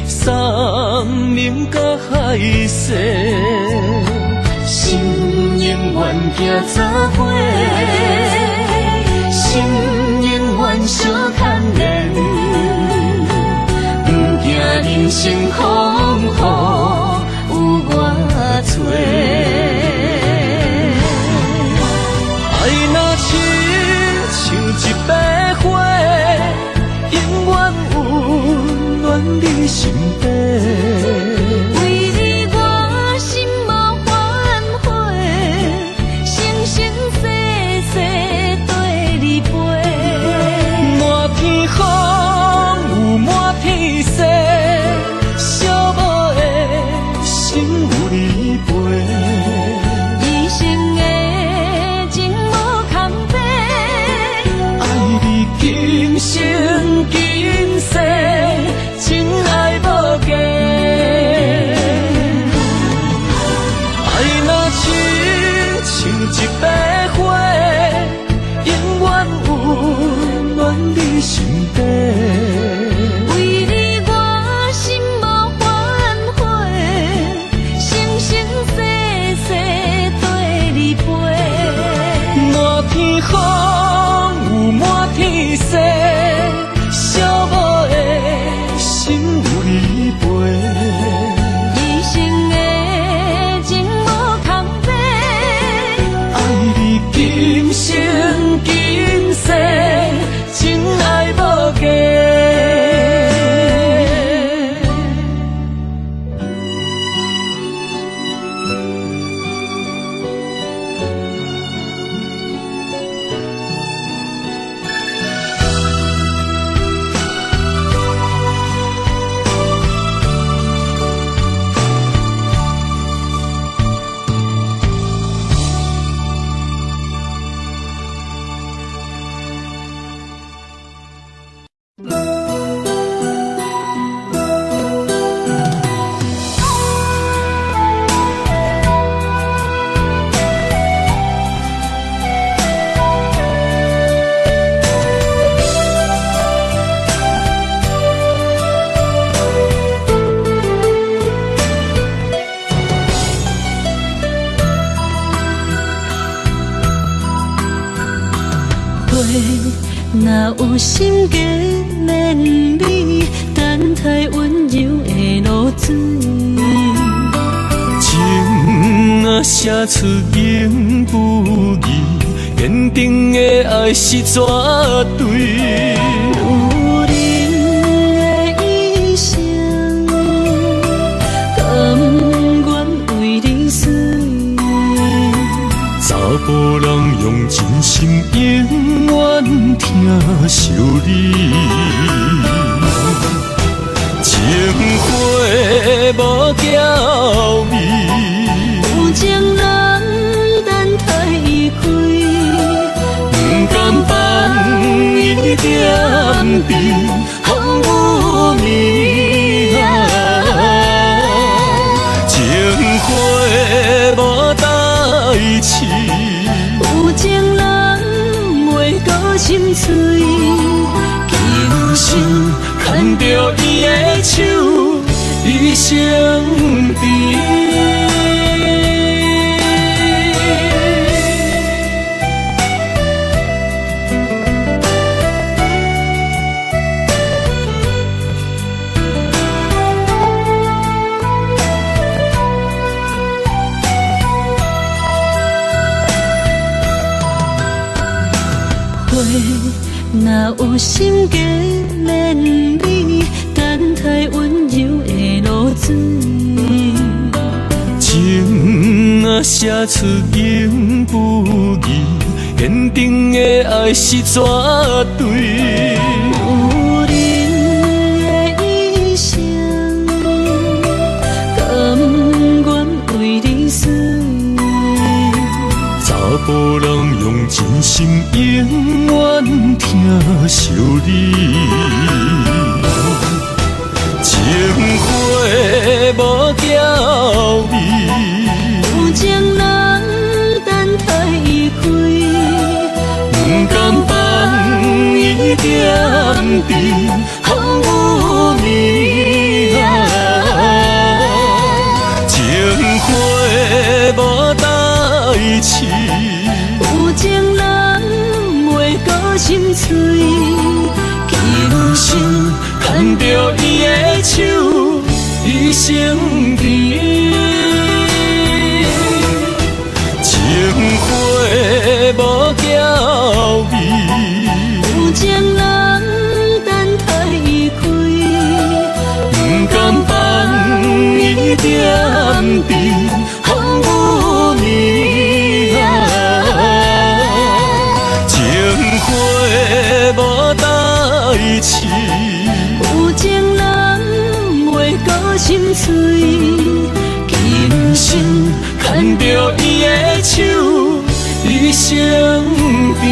山盟甲海誓，心永远行做伙，心永远相牵连，不惊人生风雨有偌多。爱若亲像一百花，永远温暖你心底。为你我心无反悔，生生世世缀你飞。满天风雨满天星，寂寞的心有你陪。一生的情无空白，爱你今生今世，真爱无假。爱若亲像一百花，永远温暖你心底。为你我心无反悔，生生世世缀你飞。满天风雨满天星，寂寞的心有你陪。一生的情无空白，爱你今生今世，真爱无假。若有心加绵美，等待溫柔的露水。情若寫出永不移，堅定的愛是絕對。有人的一生，甘願為你死。查埔人用真心永遠疼惜你，情花無嬌美，有情人等待伊開，不甘放伊踮伫風雨暝。情花無代誌。有情人袂閣心碎，今生牽著伊的手，一生甜。花若有心加绵美，等待溫柔的露水。情若寫出永不移，堅定的愛是絕對。有人的一生，甘願為你死。查埔人用真心永遠疼惜你，情花無嬌美，有情人等待伊開，不甘放伊踮伫風雨暝。情花無代誌。有情人袂閣心碎，今生牽著伊的手，一生甜。情花無嬌美，有情人等待伊開，不甘放伊踮伫風雨暝。情花無代誌。有情人袂閣心碎，今生牽著伊的手，一生甜。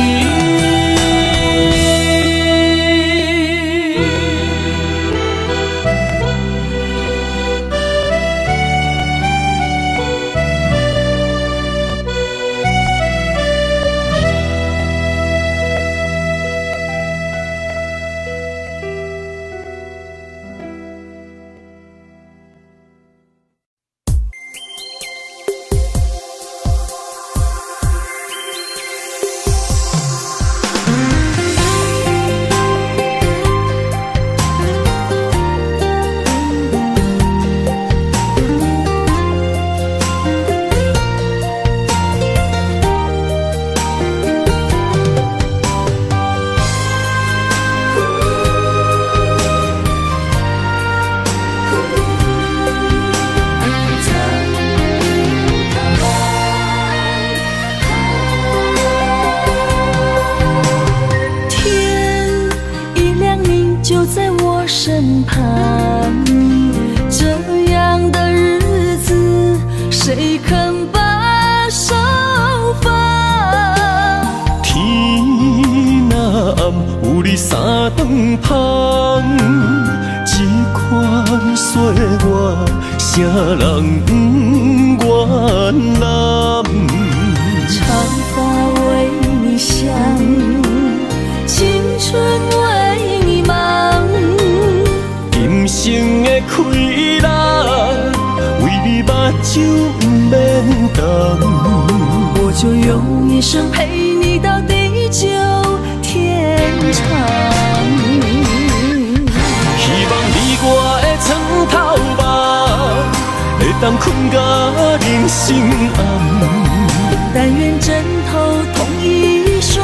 身旁，這樣的日子，誰肯把手放？天若暗，有你三頓芳，這款歲月，啥人不願攬？長髮為你想，青春為你忙。今生的氣力，為你目睭毋免瞪。我就用一生陪你到地久天長。希望你我的床頭夢，會當睏甲人生暗。但願枕頭同一雙，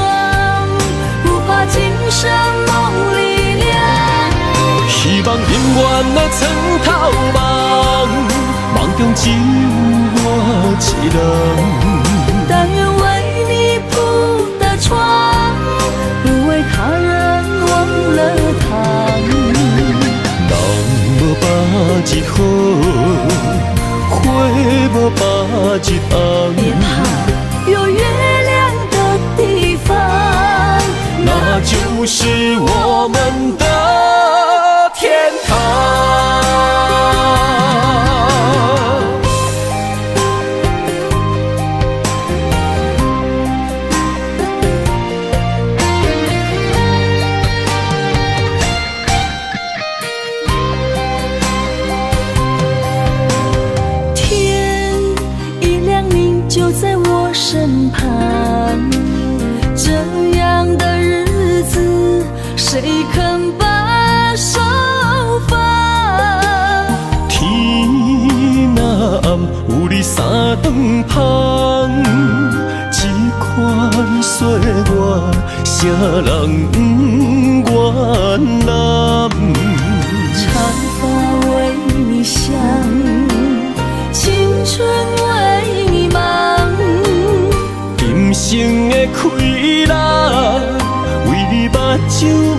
不怕今生夢裡涼。希望永遠的床頭夢，夢中只有我一人。但願為你鋪的床，不為他人忘了躺。人無百日好，花無百日紅。別怕，有月亮的地方，那就是我們的天堂。天一亮，你就在我身旁。這樣的日子，誰肯把手放？天若暗，有你三頓芳，這款歲月，啥人不願攬？長髮為你想，青春為你忙。今生的氣力，為你目睭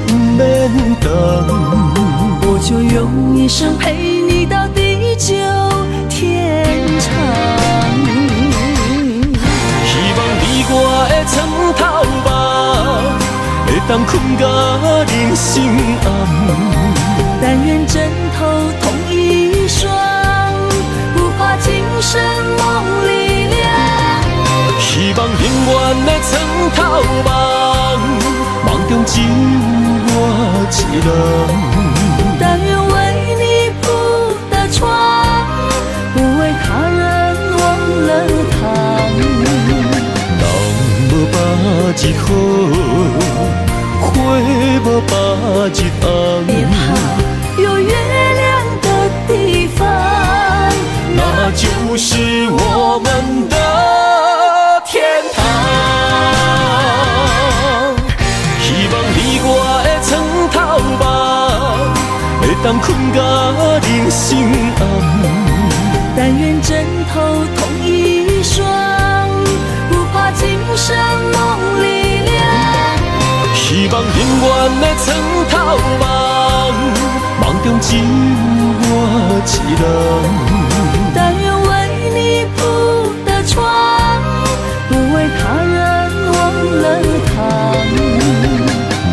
不免動。我就用一生陪你到地久天長。希望你我的床頭夢，會當睏甲人生暗。但願枕頭同一雙，不怕今生夢裡涼。希望永遠的床頭夢，夢中只有我一人。但願為你鋪的床，不為他人忘了躺。人無百日好，花無百日紅。別怕，有月亮的地方，那就是我們的天堂。希望你我的床頭夢，會當睏甲人生暗。但願枕頭同一雙，不怕今生夢裡涼。希望永遠的床頭夢，夢中只有我一人。但願為你鋪的床，不為他人忘了躺。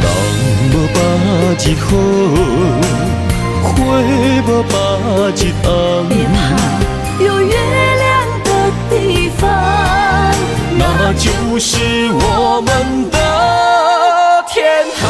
人無百日好，花無百日紅。別怕，有月亮的地方，那就是我們的天堂。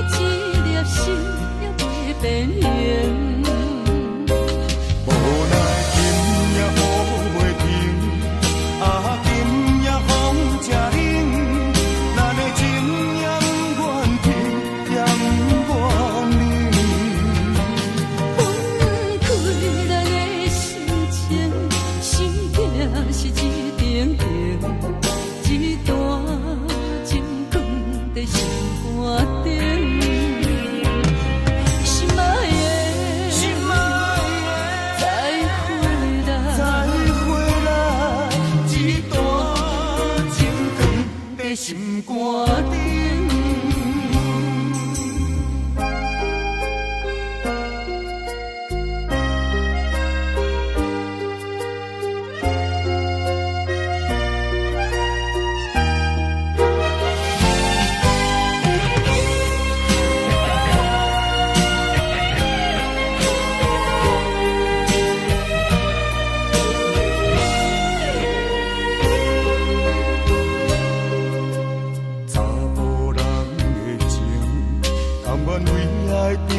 情也不愿停，也不愿佇心肝頂。心愛的，心愛再會的，啦，再會啦，這段情藏佇心肝頂。查某人的情，甘願為愛拼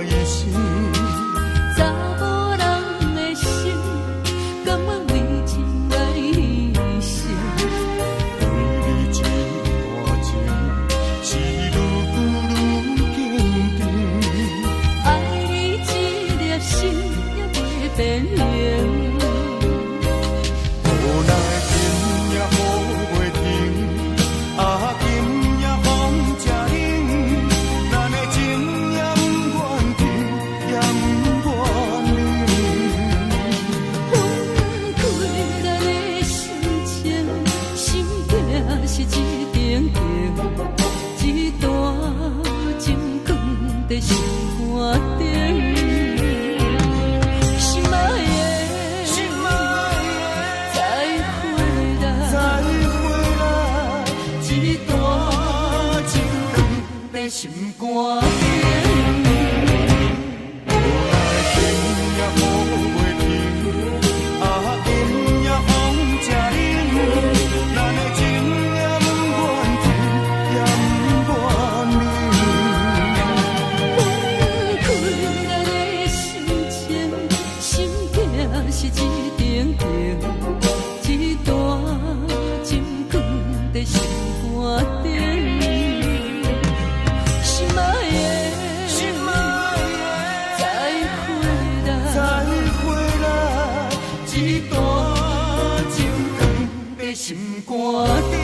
一生。查某人的心，甘願為情來犧牲。對你這段情，是愈久愈堅定。愛你這粒心也袂變形。無奈今夜雨袂停，啊今夜風正冷，咱的情也不願停，也不願冷。分開咱的心情，心疼是一定情，這段情藏佇心肝頂。心愛的，心愛再會的，啦，再會啦，這段情藏佇心肝頂。無奈今夜雨袂停，啊今夜風正冷，咱的情也不願停，也不願冷。分開咱的心情，心疼是一定情，這段情藏佇心肝頂。心愛的，心愛再會的，啦，再會啦，這段情藏佇心肝頂。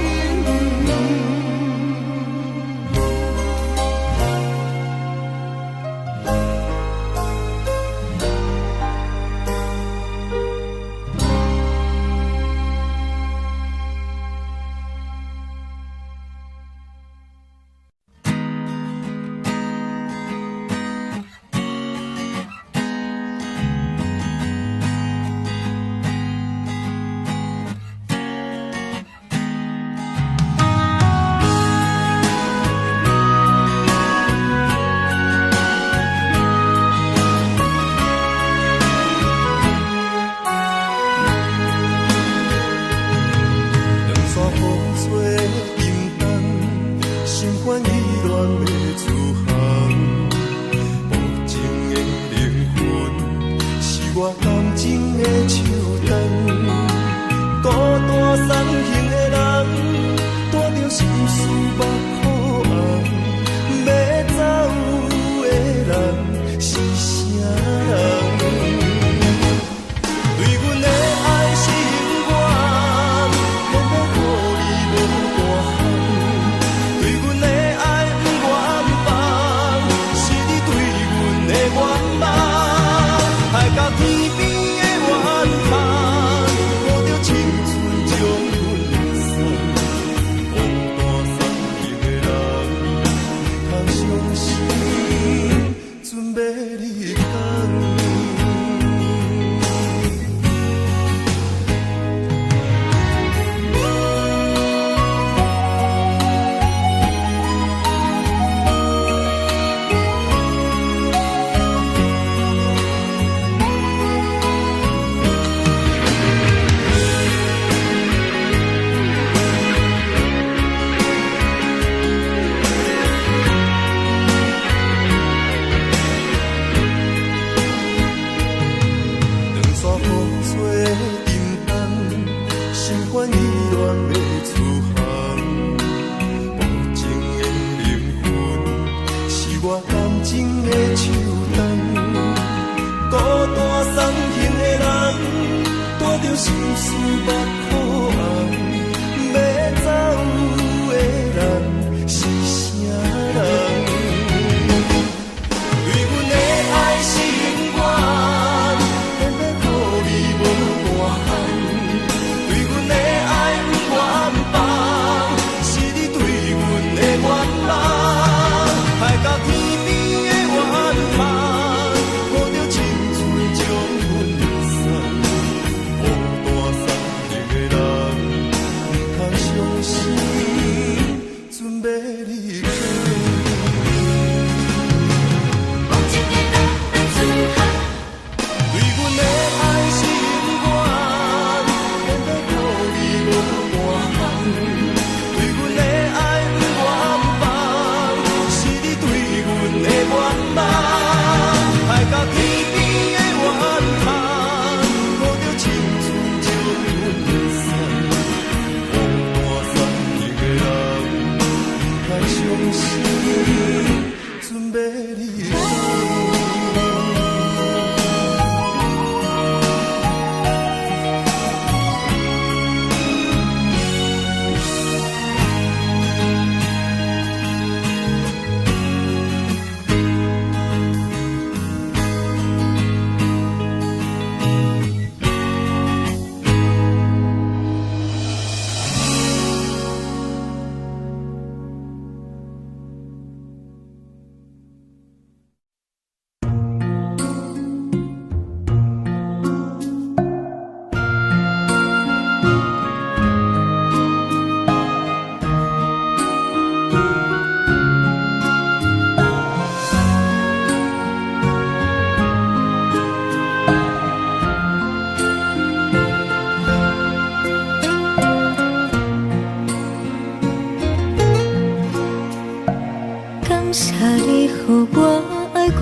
謝你予我愛過，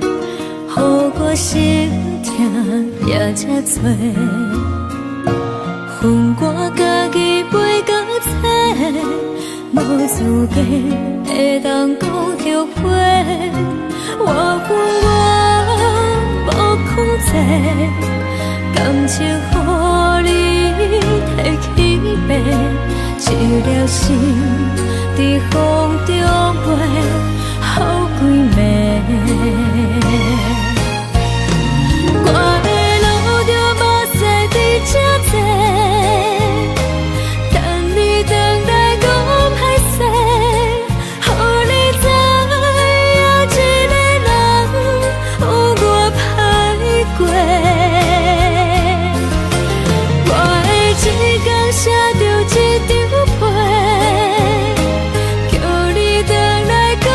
予我心疼也這多。分我家己背甲切，無資格會當講後悔。我分我無控制，感情予你提去爬，一粒心佇風中飛，予幾暝。我會流著目屎佇這坐，等你轉來講歹勢，予你知影一个人有偌歹過。我會一工寫著一張批，叫你轉來講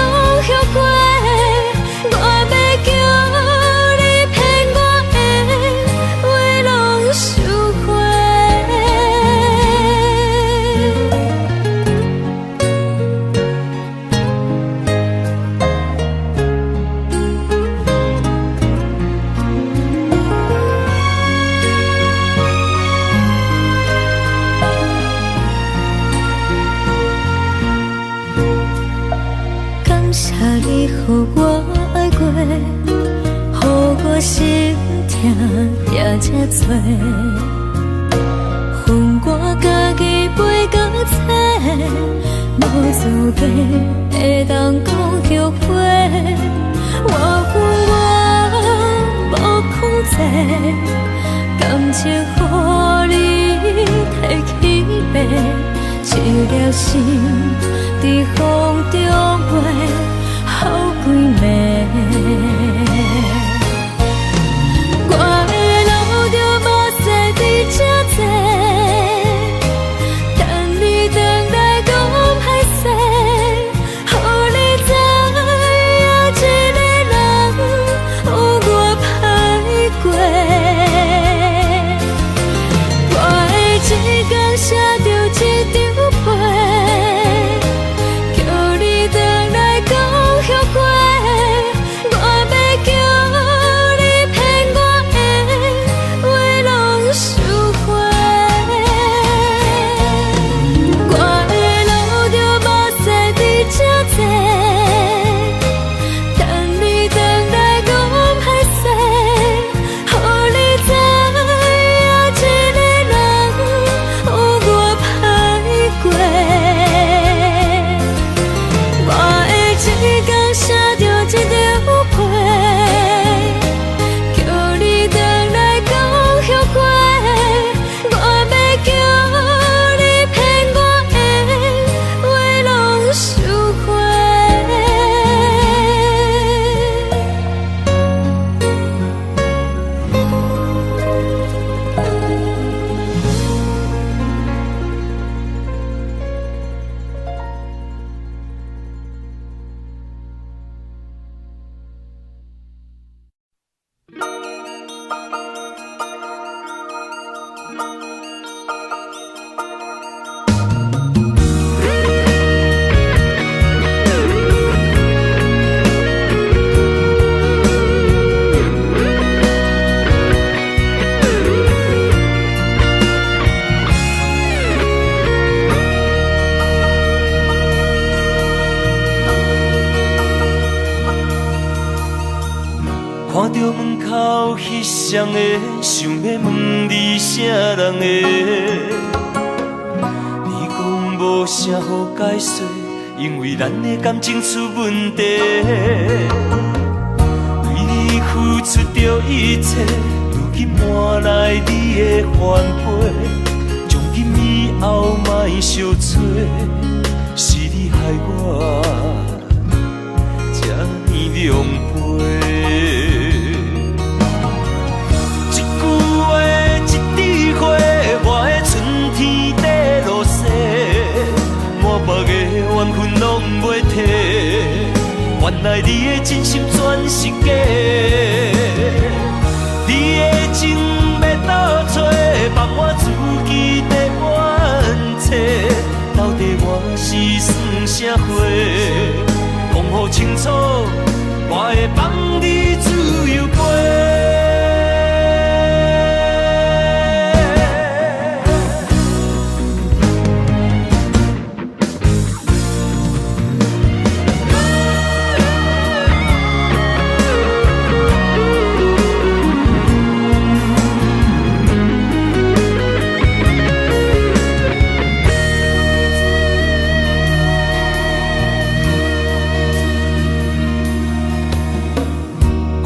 後悔。我欲叫你騙我的話攏收回。感謝你予我愛過，予我心疼也這多。分我家己背甲切，無資格會當講後悔。我分我無控制，感情予你提去爬，一粒心佇風中飛，予幾暝。我會流著目屎佇這坐，等你轉來講歹勢，予你知影一個人有偌歹過。我會一工寫著一張批，叫你轉來講後悔。我欲叫你騙我的話攏收回。我會流著目屎佇這坐，等你轉來講歹勢，予你知影一個人有偌歹過。我會一工寫著一張批，叫你轉來講後悔。我欲叫你騙我的話攏收回。看著門口彼雙个，想欲問你啥人的？你講無啥好解說，因為咱的感情出問題。為你付出著一切，如今換來你的反背。從今以後莫相揣，是你害我這呢狼狽。一句話，一枝花，我的春天底落雪，滿腹的怨恨攏袂提，原來你的真心全是假。你的情欲倒揣，放我自己在怨册，到底我是算啥货？讲予予清楚，我會放你自由飛。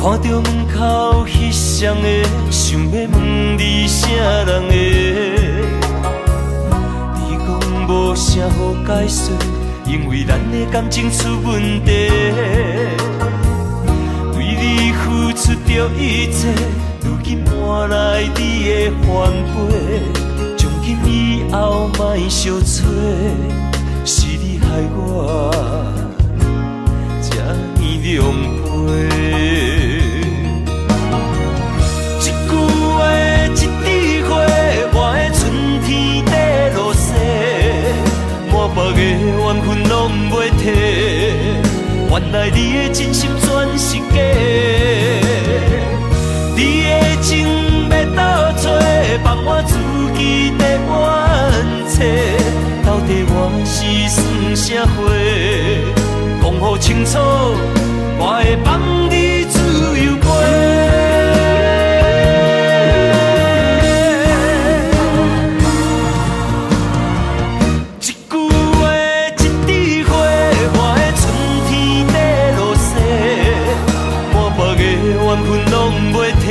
看著門口彼双个，想欲問你啥人的？你講無啥好解說，因為咱的感情出問題。為你付出著一切，如今換來你的反背。從今以後莫相揣，是你害我這呢狼狽。一句話，一枝花，我的春天在落雪，滿腹的怨恨攏袂提，原來你的真心全是假。你的情欲倒揣，放我自己在怨册，到底我是算啥货？講予清楚，我會放你自由飛。一句話，一枝花，我的春天在落雪，滿腹的怨恨攏袂提，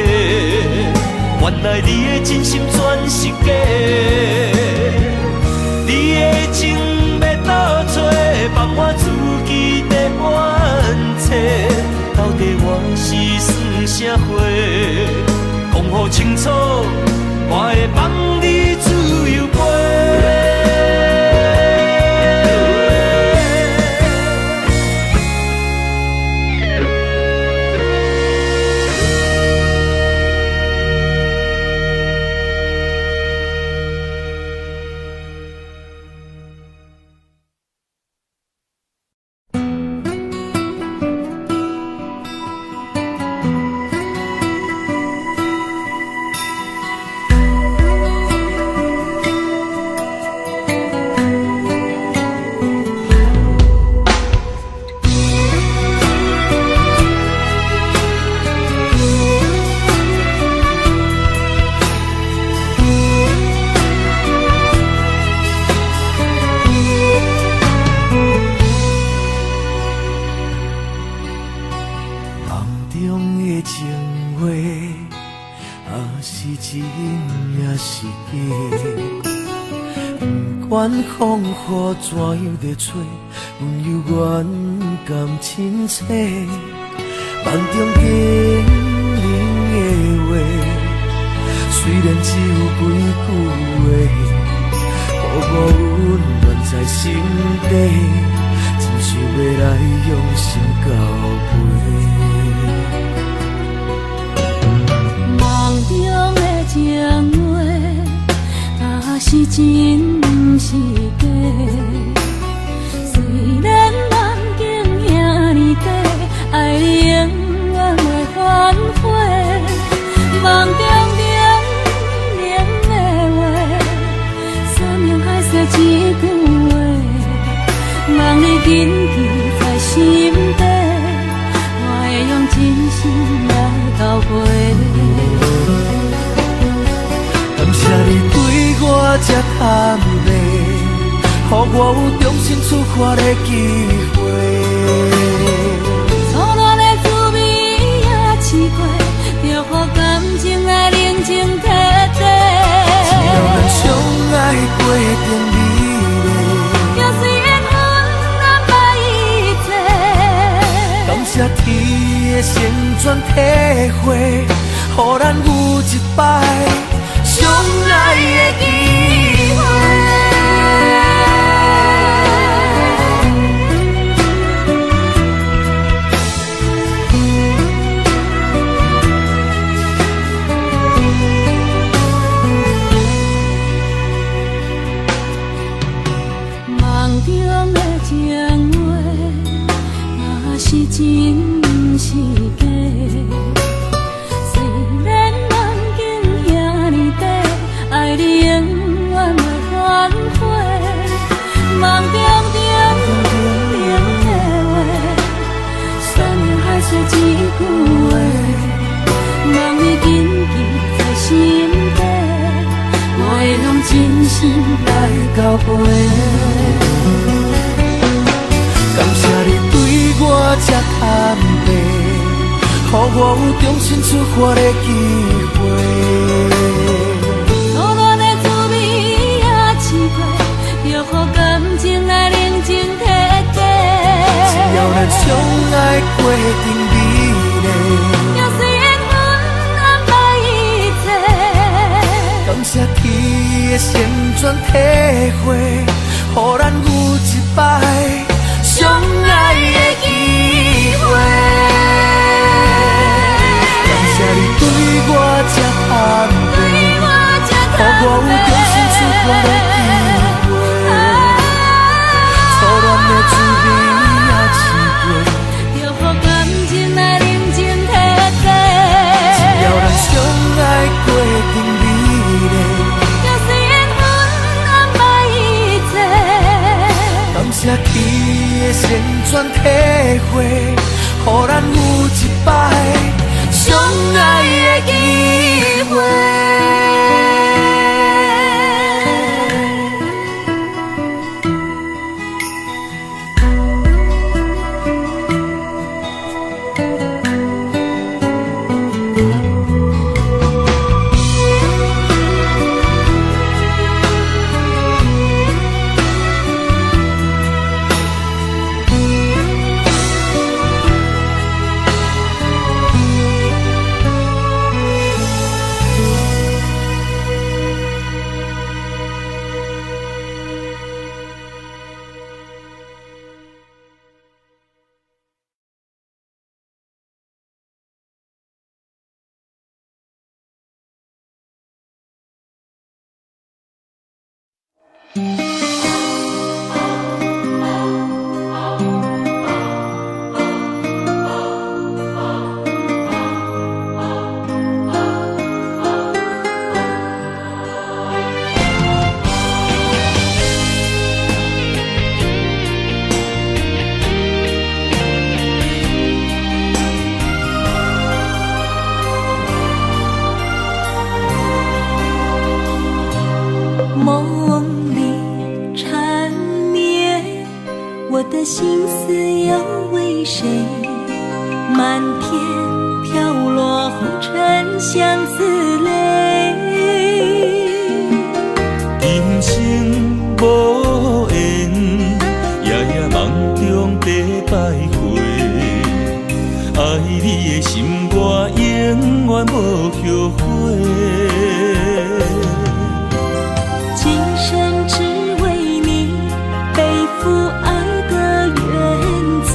原來你的真心全是假。你的情欲倒揣，放我自己在怨册，到底我是算啥货？講予清楚，我會放你自由飛。風雨怎樣在吹，阮猶原甘凊彩。夢中叮嚀的話，雖然只有幾句話，予我溫暖在心底，真想欲來用心交陪。夢中的情話，若是真，毋是假。雖然夢境遐呢短，愛你永遠袂反悔。夢中叮嚀的話，山盟海誓一句話，望你緊記在心底，我會用真心來交陪。感謝你對我這坦白，予我有重新出發的機會。初戀的滋味也試過，著予感情來冷靜徹底。只要咱相愛過程美麗，就算緣分安排一切。感謝天的成全體會，予咱有一擺相愛的機會。夢中的情話，若是真是假。雖然夢境遐爾短，愛你永遠袂反悔。夢中長長的話，山盟海誓一句話，望你謹記在心底，我會用真心來交陪。感謝你對我這坦白，予我有重新出發的機會。初戀的滋味也試過，著予感情來冷靜徹底。只要咱相愛過程美麗，就隨緣分安排一切。感謝天的成全體會，予咱有一擺相愛的機會。感謝你對我這坦白，予我有重新出發的機會。初戀的滋味也試過，著予感情來冷靜徹底。只要咱相愛過程美麗，就隨緣分安排一切。感謝天的成全體會，予咱有一擺相愛的機會。夢裡纏綿，我的心思又為誰？漫天飄落紅塵相思淚。今生無緣，夜夜夢中在徘徊。愛你的心，我永遠無後悔。今生只為你背負愛的原罪，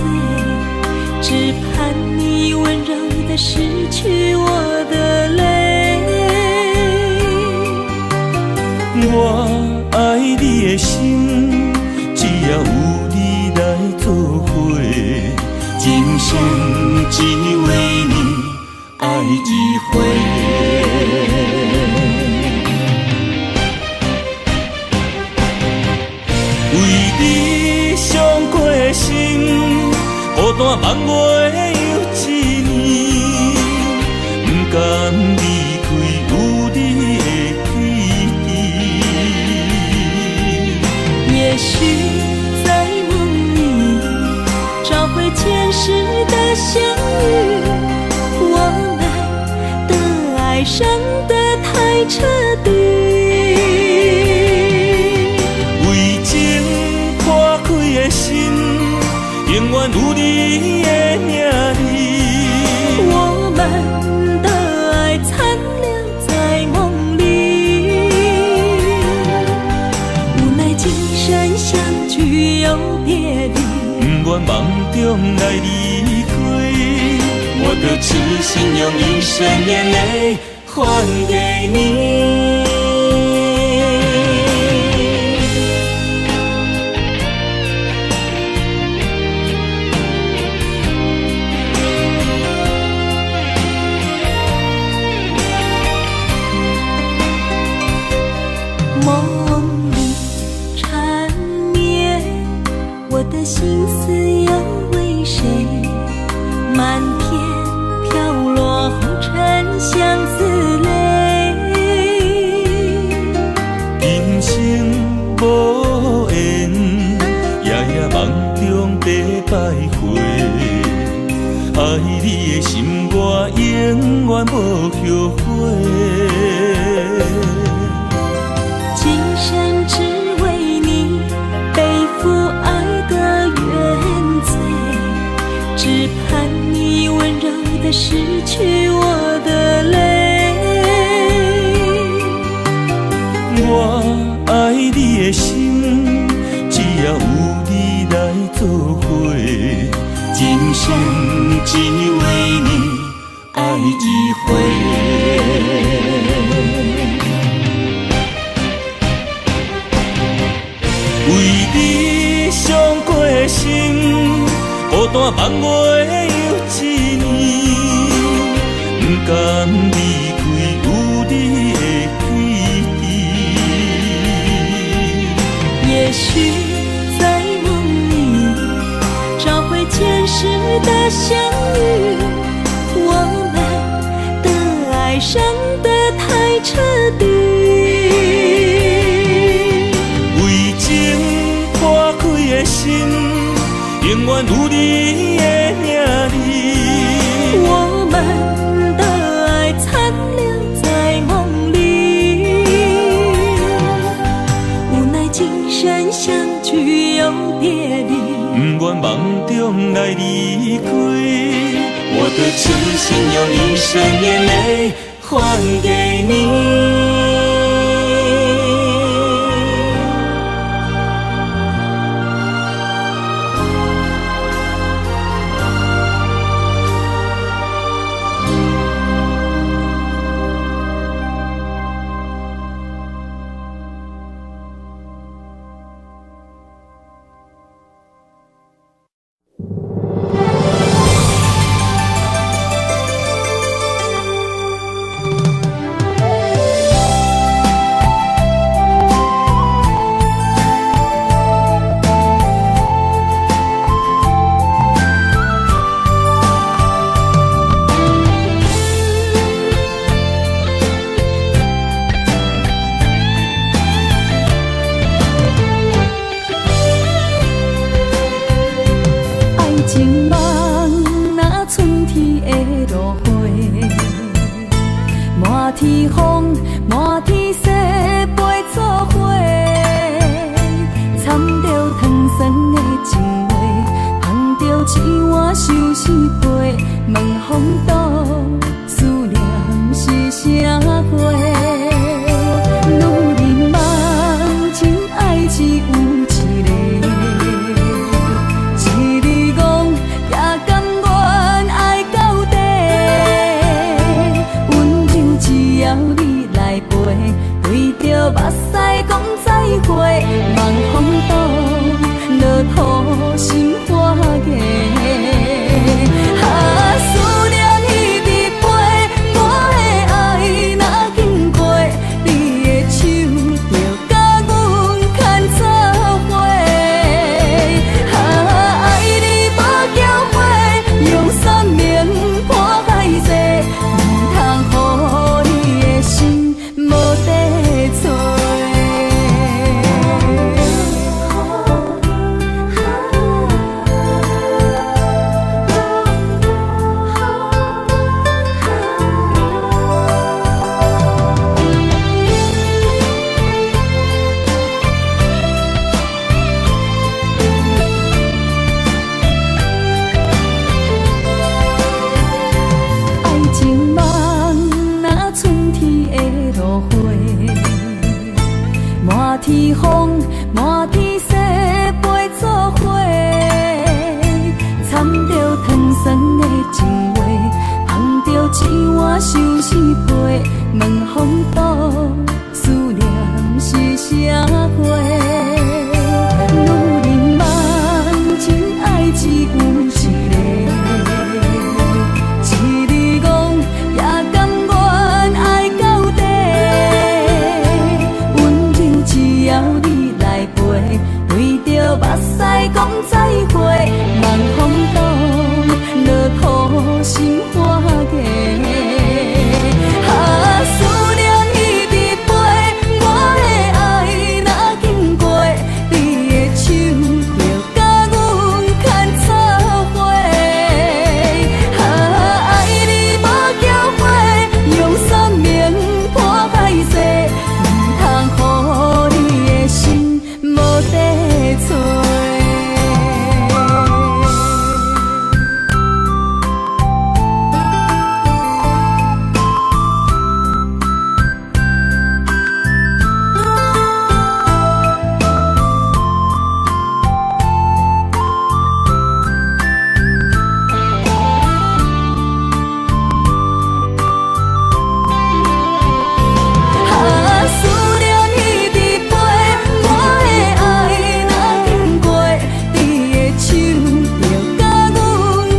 只盼你溫柔地拭去我的淚。我愛你的心，只要有你來作伙，今生只為你愛一回。為你傷過心，孤單夢袂又一年，不甘離開有你的基地。也許在夢裡找回前世的相遇，我們的愛傷得太徹底。為情破開的心，永遠有你的名字。我們的愛殘留在夢裡，無奈今生相聚又別離。不願夢中來離開，我的痴心用一生眼淚還給你。的心思又為誰？漫天飄落紅塵相思淚。今生無緣，夜夜夢中白徘徊。愛你的心，我永遠無後悔。今生只為你背負愛的原罪，只盼你溫柔地拭去我的淚。我愛你的心，只要有你來做伙，今生只為你愛一回。為你傷過心，孤單望月又一年，不甘離開有你的基地。也許在夢裡找回前世的相遇，我們的愛傷得太徹底。為情破開的心，永遠有你的影子。我們的愛殘留在夢裡，無奈今生相聚又別離。不願夢中來離開，我的痴心用一生眼淚還給你。情夢若春天的落花，滿天風，滿天雪，飞做伙，掺著糖酸的情話，捧著一碗相思杯，问风度思念是啥货？女人梦，真爱只有一个。也甘愿爱到底，温柔只要你来陪，对著目屎讲再会，望风度落土心花芽。啊，思念一直飞，我的爱若经过，你的手就共阮牵做伙。啊，爱你无后悔，用生命破海誓，毋通予你的心无地找。爱情梦若春天的落花，满天风，满天雪，飞做伙，掺著糖酸的情话，捧著一碗相思杯，问风度思念是啥货？女人梦，真爱只有一个。一日戆，也甘愿爱到底。温柔只要你再會，望風動，落土心肝家。啊，思念一直飛，我的愛若經過，你的手就佮阮牽做伙。啊，愛你無後悔，用生命破海誓，毋通予你的心無地揣。啊，思念一直飛，我的愛若經過，你的手就佮阮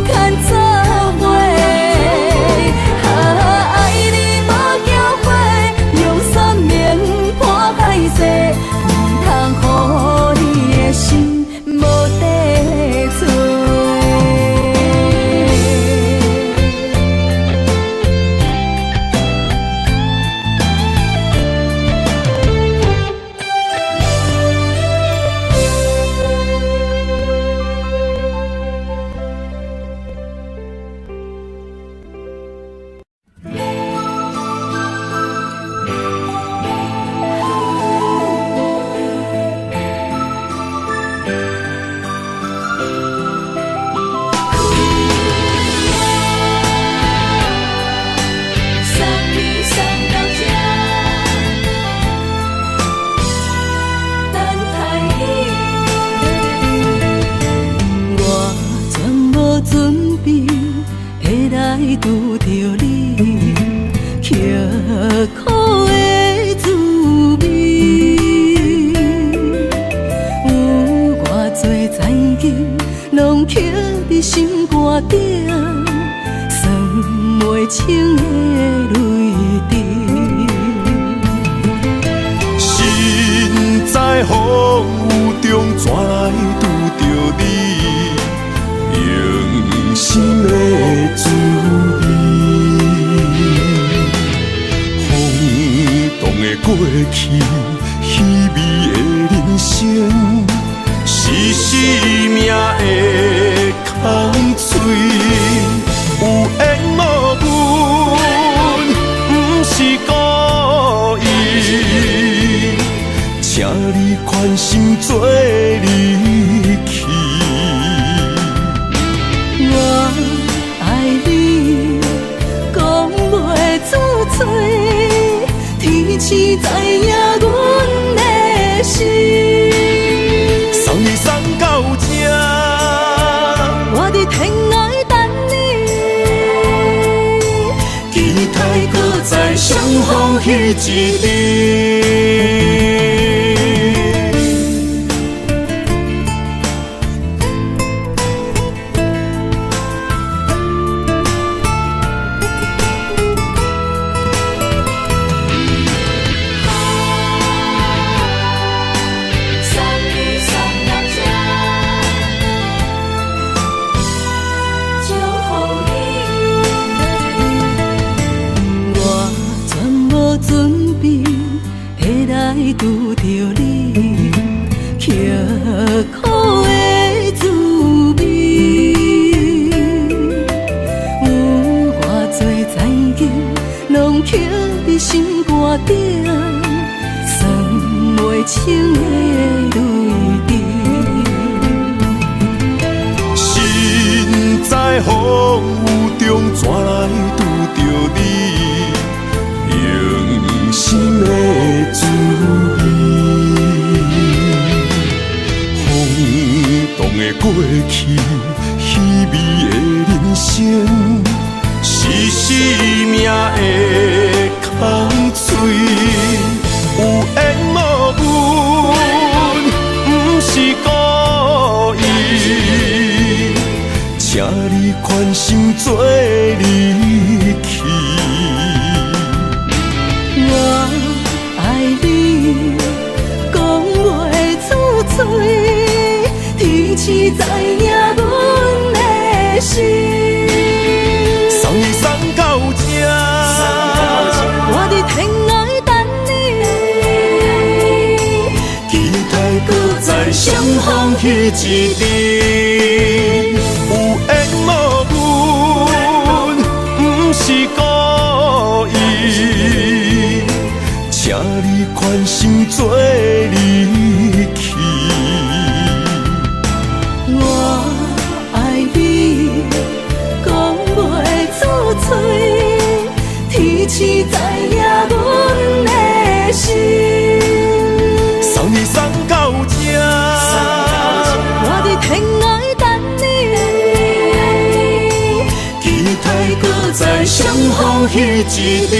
牽做伙。啊，愛你無後悔，用生命破海誓，毋通予你的心無地揣。送你送到這，等待你。我全無準備會來拄著你，刻苦的滋味。有偌濟残情，攏刻佇心肝頂，算袂清的淚滴。身在風雨中，怎來拄著你？用心的滋味。風動的過去，稀微的人生，是生命的空喙。有緣無分，毋是故意。請你寬心做離去。我愛你，講袂出嘴，天星知影阮的心。送你送到這，我佇天涯等你。期待閣再相逢彼一日。送你送到這，祝福你。我全無準備會來拄著你，刻苦的滋味。有偌濟殘情，攏刻佇心肝頂，算袂清的淚滴。身在風雨中，怎來拄著你？用心的滋味。風動的過去，稀微的人生，是生命的空喙。有緣無分，毋是故意。請你寬心做離去。我愛你，講袂出嘴，天星天時知影阮的心。送你送到這，我佇天涯等你，期待閣再相逢彼一日。有緣無分，毋是故意，請你寬心做離去。我愛你，講袂出嘴，天時知影阮的心。送你送到這，我佇天涯等你，期待閣再相逢彼一日。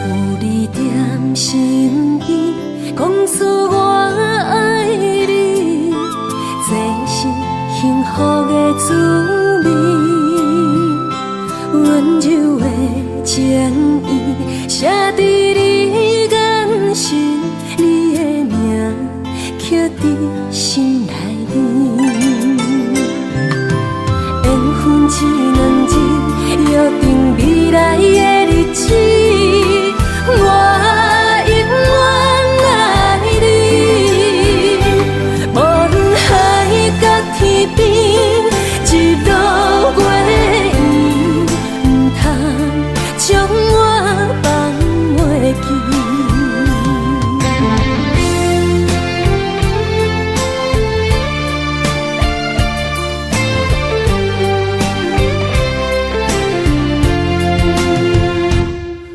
有你踮身邊，講出我愛你，這是幸福的滋味。溫柔的情意寫佇你眼神，你的名刻佇心內面。緣分這兩字，約定未來的日子。我永遠愛你，無論海角天邊，日落月圓，毋通將我放袂記。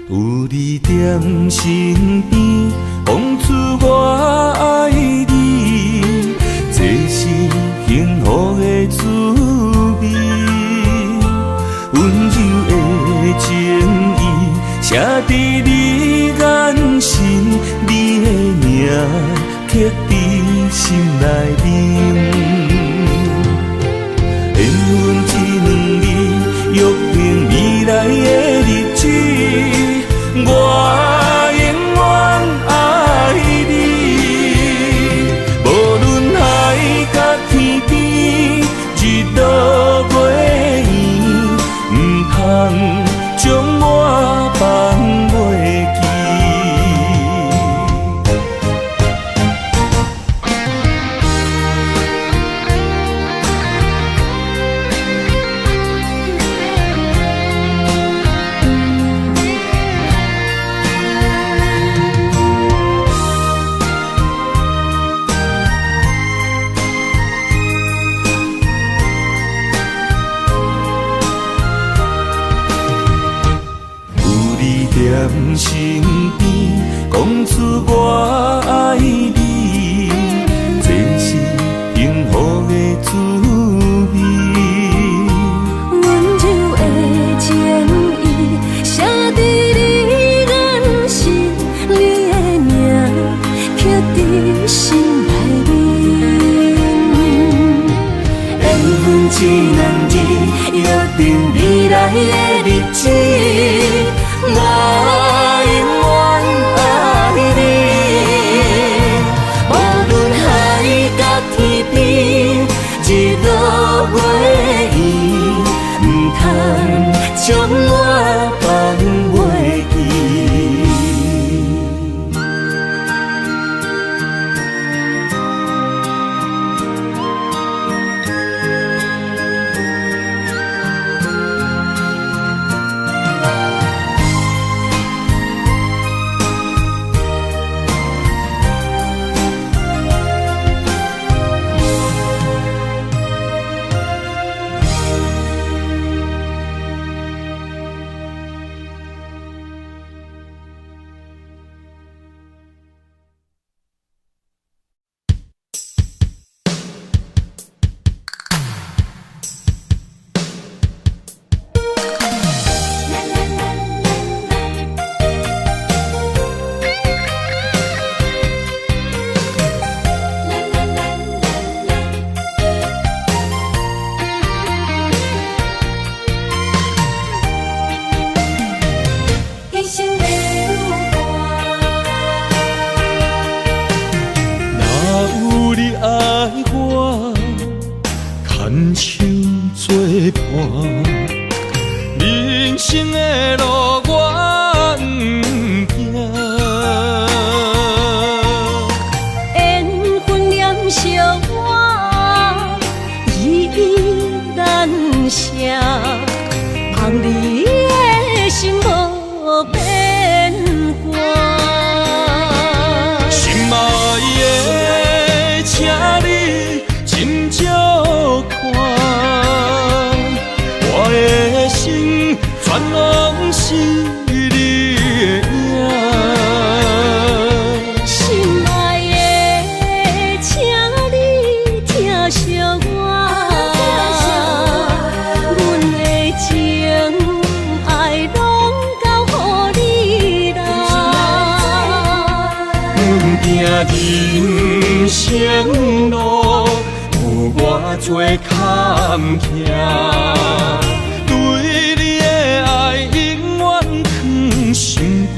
有你踮身邊，講出我愛你，這是幸福的滋味。溫柔的情意寫佇你眼神，你的名刻佇心內面。緣分這兩字，約定未來的日子，我永遠愛你。無論海角天邊，日落月圓，毋通將我放袂記。有你踮身邊，講出我愛你，這是幸福的滋味。溫柔的情意寫佇你眼神，你的名刻佇心內面。緣分這兩字，約定未來的日子，我永遠愛你。無論海角天邊，日落月圓，毋通將我放袂記。伴，人生的路我毋惊。缘分念惜我，依依难舍，望你的心无变卦。心爱的，请你斟酌看，我的心全拢是你的影。心爱的，请你疼惜我，阮的情爱拢交予你啦。不惊人生路有偌济坎坷，对你的爱永远藏心肝。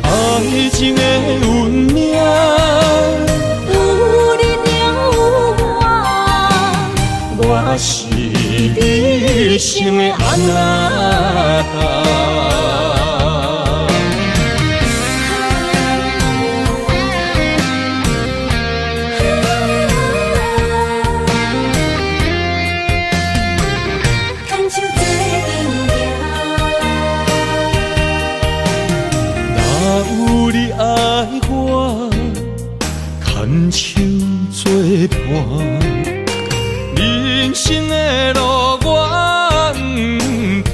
爱情的运命，有你就有我，我是你一生的阿那达。牵手做阵行。若有你爱我，牵手作伴，人生的路我毋惊。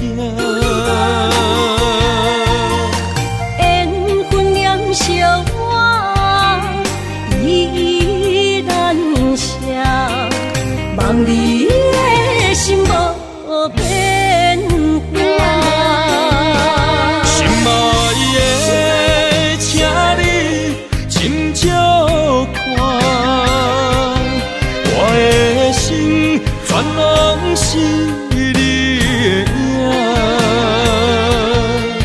缘分念惜我，依依难舍，望你的心无变卦。心爱的，请你斟酌看，我的心全拢是你的影。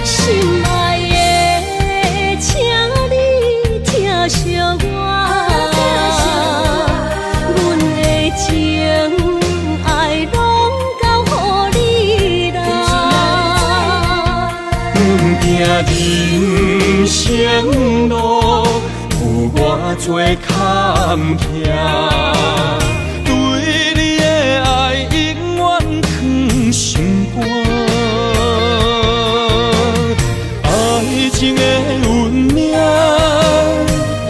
心爱的，请你疼惜我，阮的情爱拢交予你啦。不惊人生路有偌济坎坷，对你的爱永远藏心肝。爱情的运命，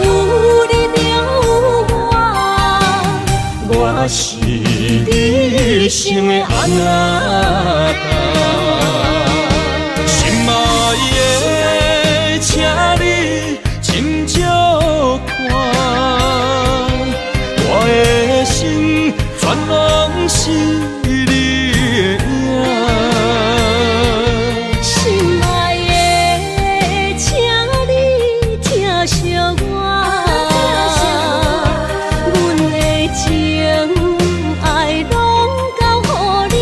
有你就有我，我是你一生的阿那达。心爱的，请你斟酌看，我的心全拢是你的影。心爱的，请你疼惜我，阮的情爱拢交予你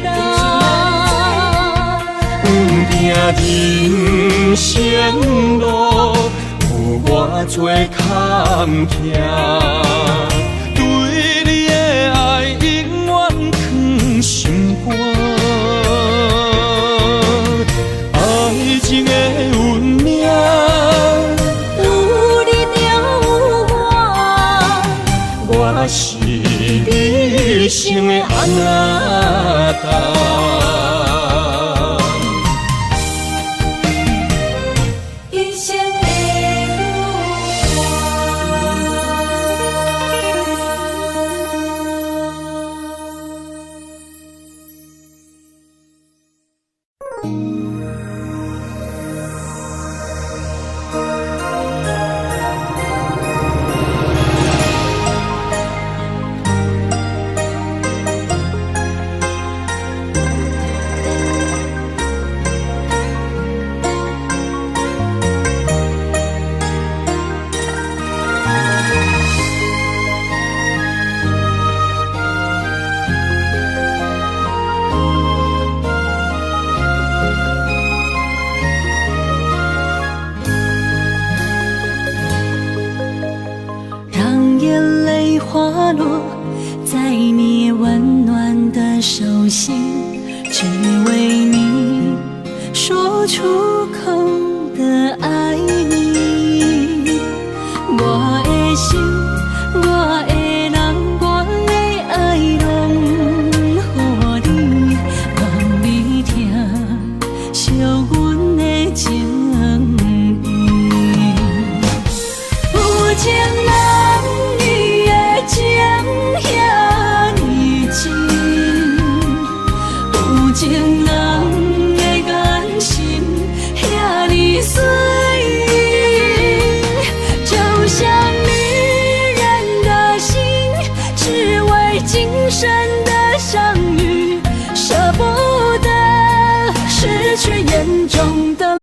啦。不惊人生路有偌济坎坷，对你的爱永远藏心肝。爱情的运命，有你就有我，我是你一生的阿那达。一生的伴。出口的愛你。我的心，我的人，我的愛，攏予你，望你疼惜阮的情意。有情人伊的情遐呢真，有情人的眼神遐呢媠，就像女人的心，只為今生的相遇，捨不得失去眼中的。